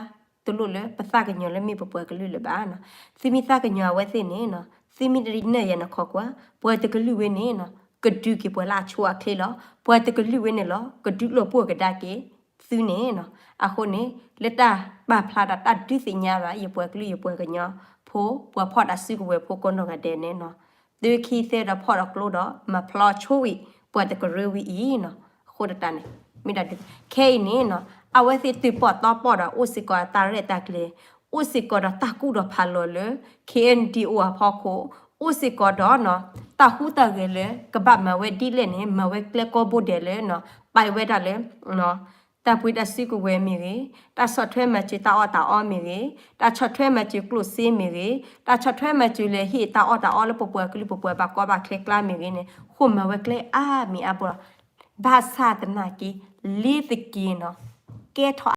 တလိၣ်လၢပသးကညီၤလၢမ့ၢ်ပပှၤကလုာ်လၢၤဘၣ်နီၤ. သုမ့ၢ်သးကညီၤအဝဲသ့ၣ်န့ၣ်နီၤ သုမ့ၢ်တနၢ်ယၤနခီကွၢ်, ပှၤတကလုာ်ဝဲန့ၣ်နီၤ ကဒုးက့ၤပှၤလၢအဆိအချ့လီၤ. ပှၤတကလုာ်ဝဲန့ၣ်လီၤ ကဒုးလိာ်ပိၢ်ကဒါက့ၤသုန့ၣ်နီၤ. အဃိန့ၣ် လၢတၢ်ပာ်ဖျါဒီးတၢ်ဒုးသ့ၣ်ညါဘၣ် ယပှၤကလုာ်ယပှၤကညီဖိ ပှၤဖီၣ်တၢ်စုကဝဲၤဖိကိးနီၢ်ဂၤဒဲးန့ၣ်နီၤ သုခံသၢဒီးဖီၣ်ဒီးကျိဒီး မၤဖျီဆိဝံၤ ပှၤတကရၢဝံၤအံၤနီၤ. အဃိတၢ်န့ၣ် မ့ၢ်ဒၣ်ဒုး ခဲအံၤန့ၣ်နီၤ အဝဲသ့ၣ်တုၤပီၣ်တီပီၣ်ဒီး အိၣ်စ့ၢ်ကီးအတၢ်ရဲၣ်တၢ်ကျဲၤ, အိၣ်စ့ၢ်ကီးဒီးတၢ်ကူၣ်ဒီးဖးလီၤလၢ ခ့ၣ်အဲၣ်ယူၣ်အဖီခိၣ်, အိၣ်စ့ၢ်ကီးဒီးနီၤ တၢ်ဟူးတၢ်ဂဲၤလၢ ကဘၣ်မၤဝဲဒ်လဲၣ်န့ၣ် မၤဝဲကျဲကိးဘိဒဲးလၢနီၤ ပာ်ဝဲဒၣ်လၢ တၢ်ပှ့ၤတၢ်စုကဝဲၤမ့ၢ်ဂ့ၤ, တၢ်ဆီၣ်ထွဲမၤစၢၤတၢ်အီၣ်တၢ်အီမ့ၢ်ဂ့ၤ, တၢ်ဆီၣ်ထွဲမၤစၢၤကျိၣ်စ့မ့ၢ်ဂ့ၤ, တၢ်ဆီၣ်ထွဲမၤစၢၤလၢဟ့ၣ်တၢ်အီၣ်တၢ်အီလၢပပှၤကလုာ်ပပှၤဘၣ်ကီဘၣ်ခဲကျါမ့ၢ်ဂ့ၤန့ၣ် ဃိမၤဝဲကျဲအါမံၤအါဘိလီၤ. ဘၣ်ဆၣ်သနာ်က့ လ့ၤသက့ၤနီၤ ကဲထီၣ်